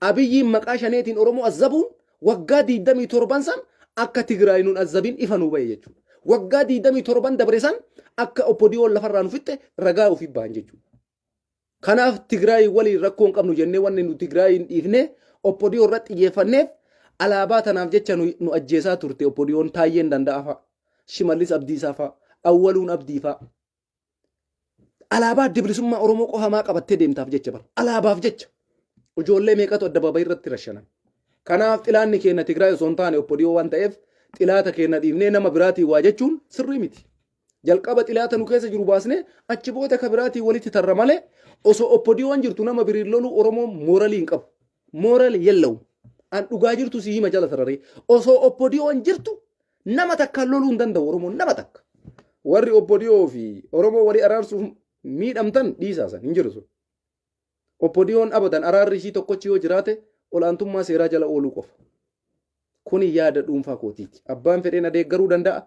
Abiyyiin maqaa shaneetiin Oromoo azzabuun waggaa 27 san akka Tigraay nun azzabin ifa nuu bahe jechuudha. Waggaa 27 dabre san akka Oppodiyoon lafarraa nu fixxe ragaa ofii bahan jechuudha. Kanaaf Tigraay waliin rakkoo hin qabnu jennee wanni nu Tigraayiin dhiifnee Oppodiyoo irratti xiyyeeffanneef alaabaa tanaaf jecha nu ajjeesaa turte Oppodiyoon Taayyeen Danda'aa fa'a, Shimallis Abdiisaa fa'a, Awwaluun Abdii fa'a. Alaabaa adda bilisummaa Oromoo qofa maa qabattee deemtaaf jecha bara. Alaabaaf jecha. Ijoollee meeqatu addabaabayii irratti rashanan. Kanaaf xilaanni keenya Tigraay osoo hin taane Oppodiyoo waan ta'eef xilaata keenya dhiifnee nama biraatiin waa jechuun sirrii miti. Jalqaba xilaata nu keessa jiru baasnee achi booda ka biraatiin walitti tarra malee osoo Oppodiyoon jirtu nama biriin loluu Oromoon mooralii hin qabu. Mooral yellawu. An dhugaa jirtu si hima jala sararee. Osoo Oppodiyoon jirtu nama takkaan loluu hin danda'u Oromoon nama takka. Warri Oppodiyoo fi Oromoo walii araarsuuf miidhamtan dhiisaa san hin jiru sun. Oppodiyoon abadan araarri ishii tokkochi yoo jiraate ol'aantummaa seeraa jala ooluu qofa. Kuni yaada dhuunfaa kootiiti. Abbaan fedhee na deeggaruu danda'a.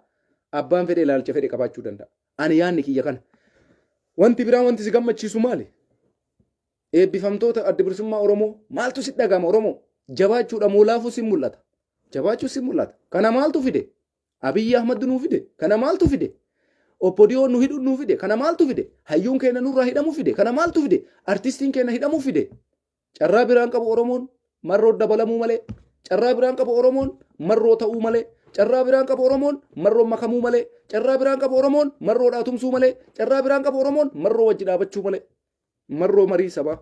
Abbaan fedhe ilaalcha fedhe qabaachuu danda'a. Ani yaadni kiyya kana. Wanti biraa wanti si gammachiisu maali? Eebbifamtoota Adda Bilisummaa Oromoo maaltu si dhaga'ama Oromoo? Jabaachuudha moo laafuu si mul'ata? Jabaachuu si mul'ata. Kana maaltu fide? Abiyyi Ahmad nuu fide. Kana maaltu fide? Oppodiyoo nu hidhu nuu fide. Kana maaltu fide? Hayyuun keenya nurraa hidhamuu fide. Kana maaltu fide? Artistiin keenya hidhamuu fide. Carraa biraan qabu Oromoon marroo dabalamuu malee. Carraa biraan qabu Oromoon marroo ta'uu malee. Carraa biraan qabu Oromoon marroo makamuu malee. Carraa biraan qabu Oromoon marroodhaa tumsuu malee. Carraa biraan qabu Oromoon marroo wajji dhaabachuu malee. Marroo marii sabaa.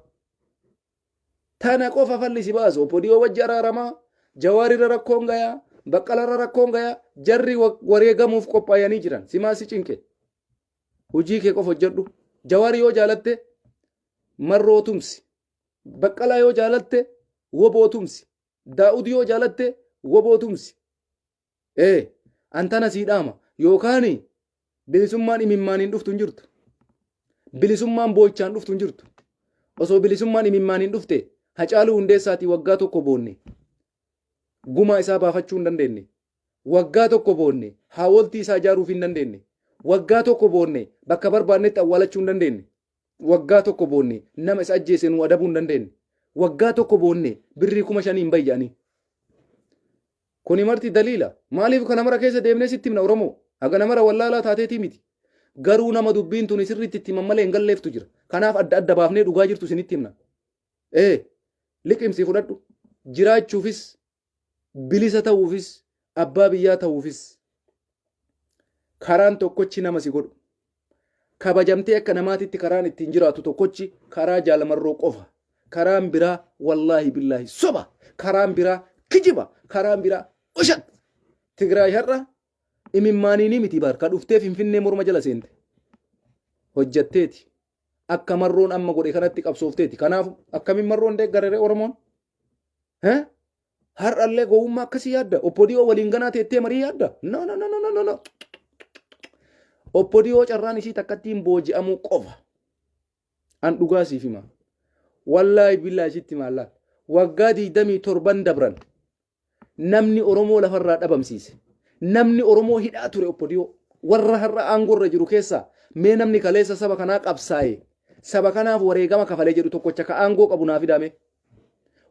Tana qofa falli si baasu. Oppodiyoo wajji araaramaa. Jawaarirra rakkoon gayaa. Baqqalarra rakkoon gayaa. Jarri wareegamuuf qophaayanii jiran. Simaa si cinqe. Hojii kee qofa hojjedhu. Jawaar yoo jaalatte marroo tumsi. Baqqalaa yoo jaalatte woboo tumsi. Daa'ud yoo jaalatte woboo tumsi. Ee, an tana sii dhaama. Yookaan bilisummaan imimmaaniin dhuftu hin jirtu. Bilisummaan boo'ichaan dhuftu hin jirtu. Osoo bilisummaan imimmaaniin dhufte Hacaaluu Hundeessaatii waggaa tokko boonne. Gumaa isaa baafachuu hin dandeenye. Waggaa tokko boonne haawoltii isaa ijaaruuf hin dandeenye. Waggaa tokko boonne bakka barbaannetti awwaalachuu hin dandeenye. Waggaa tokko boonne nama isa ajjeese nuu adabuu hin dandeenye. Waggaa tokko boonne birrii 5,000 hin bayi jedhanii. Kuni marti daliila. Maaliif kana mara keessa deemnee sitti himna Oromoo? Haga namara wallaalaa taateetii miti. Garuu nama dubbiin tuni sirriitti itti himan malee hin galleeftu jira. Kanaaf adda adda baafnee dhugaa jirtu isinitti himna. Ee liqimsii fudhadhu. Jiraachuufis bilisa ta'uufis abbaa biyyaa ta'uufis karaan tokkochi nama si godhu. Kabajamtee akka namaatitti karaan ittiin jiraatu tokkochi karaa Jaal Marroo qofa. Karaan biraa wallaahi billaahi soba. Karaan biraa kijiba. Karaan biraa ushat. Tigraay har'a imimmaaniinii miti bar ka dhuftee Finfinnee morma jala seente. Hojjatteeti. Akka Marroon amma godhe kanatti qabsoofteeti. Kanaaf akkamiin Marroon deeggarere Oromoon? Hee? Har'allee gowwummaa akkasii yaadda? Oppodiyoo waliin ganaa teettee marii yaadda? No, no, no, no, no, no. Oppodiyoo carraan isii takkattiin booji'amuu qofa. An dhugaa siif hima. Wallaahi billaahi sitti maallaa. Waggaa 27 dabran namni Oromoo lafarraa dhabamsiise. Namni Oromoo hidhaa ture Oppodiyoo. Warra har'a aangoorra jiru keessaa mee namni kaleessa saba kanaa qabsaa'e saba kanaaf wareegama kafalee jedhu tokkocha ka aangoo qabu naa fidaame.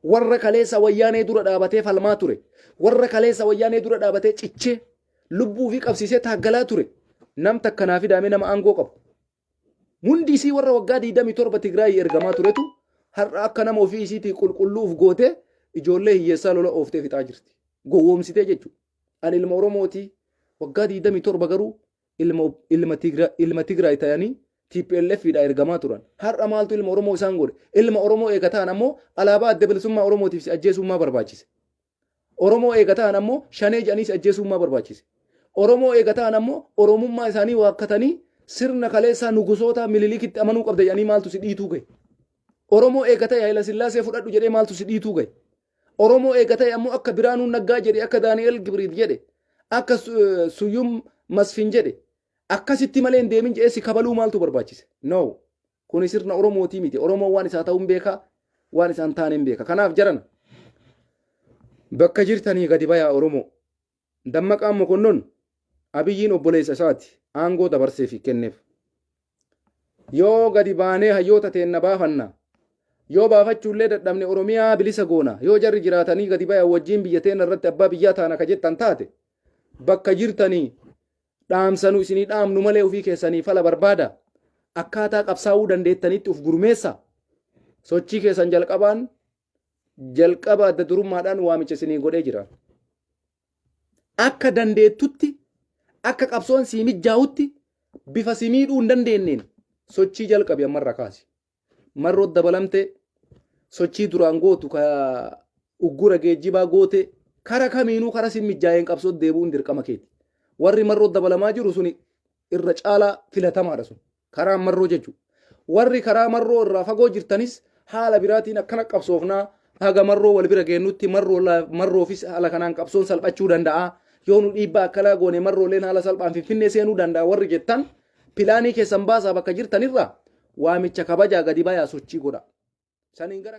Warra kaleessa wayyaanee dura dhaabatee falmaa ture. Warra kaleessa wayyaanee dura dhaabatee cichee lubbuu fi qabsiisee taaggalaa ture. Nam takka naa fidaame nama aangoo qabu. Hundi isii warra waggaa 27 Tigraayii ergamaa turetu har'a akka nama ofii isiitii qulqulluuf gootee ijoollee hiyyeessaa lola ooftee fixaa jirti. Gowwoomsitee jechuudha. Ani ilma Oromootii waggaa 27 garuu ilma ilma Tigra ilma Tigraay ta'anii TPLF dha ergamaa turan. Har'a maaltu ilma Oromoo isaan godhe? Ilma Oromoo eega ta'an ammoo alaabaa adda bilisummaa Oromootiif si ajjeesummaa barbaachise. Oromoo eega ta'an ammoo shanee jedhanii si ajjeesummaa barbaachise. Oromoo eega ta'an ammoo Oromummaa isaanii waakkatanii sirna kaleessaa nugusoota Minilikitti amanuu qabda jedhanii maaltu si dhiituu gahe? Oromoo eega ta'e Hayila Sillaasee fudhadhu jedhee maaltu si dhiituu gahe? Oromoo eega ta'e ammoo akka Biraanuu Naggaa jedhe, akka Daani'el Gibriit jedhe, akka Suyyum Masfin jedhe, akkasitti malee hin deemin jedhee si kabaluu maaltu barbaachise? No. Kuni sirna Oromootii miti. Oromoon waan isaa ta'uun beeka, waan isaan taane hin beeka. Kanaaf jarana bakka jirtanii gadi bayaa Oromoo. Dammaqaan Mokonnon Abiyyiin obboleessa isaati aangoo dabarsee fi kenneef. Yoo gadi baanee hayyoota teenna baafanna. Yoo baafachuullee dadhabne Oromiyaa bilisa goona. Yoo jarri jiraatanii gadi bayan wajjiin biyya teenna irratti abbaa biyyaa taana ka jettan taate bakka jirtanii dhaamsa nu isinii dhaamnu malee ofii keessanii fala barbaada. Akkaataa qabsaa'uu dandeettanitti uf gurmeessa. Sochii keessan jalqabaan jalqaba adda durummaadhaan waamicha isinii godhee jira. Akka dandeettutti akka qabsoon sii mijjaa'utti bifa si miidhuu hin dandeenneen sochii jalqabi ammarraa kaasi. Marroo dabalamtee sochii duraan gootu ka uggura geejjibaa goote kara kamiinuu kara si mijjaa'een qabsoo deebi'uun dirqama keeti. Warri marroo dabalamaa jiru suni irra caalaa filatamaadha sun. Karaa marroo jechuudha. Warri karaa marroo irraa fagoo jirtanis haala biraatiin akkana qabsoofnaa haga marroo wal bira geennutti marroofis haala kanaan qabsoon salphachuu danda'a. Yoo nu dhiibbaa akkanaa goone marrooleen haala salphaan Finfinnee seenuu danda'a warri jettan pilaanii keessan baasaa bakka jirtanirraa waamicha kabajaa gadi bayaa sochii godha. Saniin gara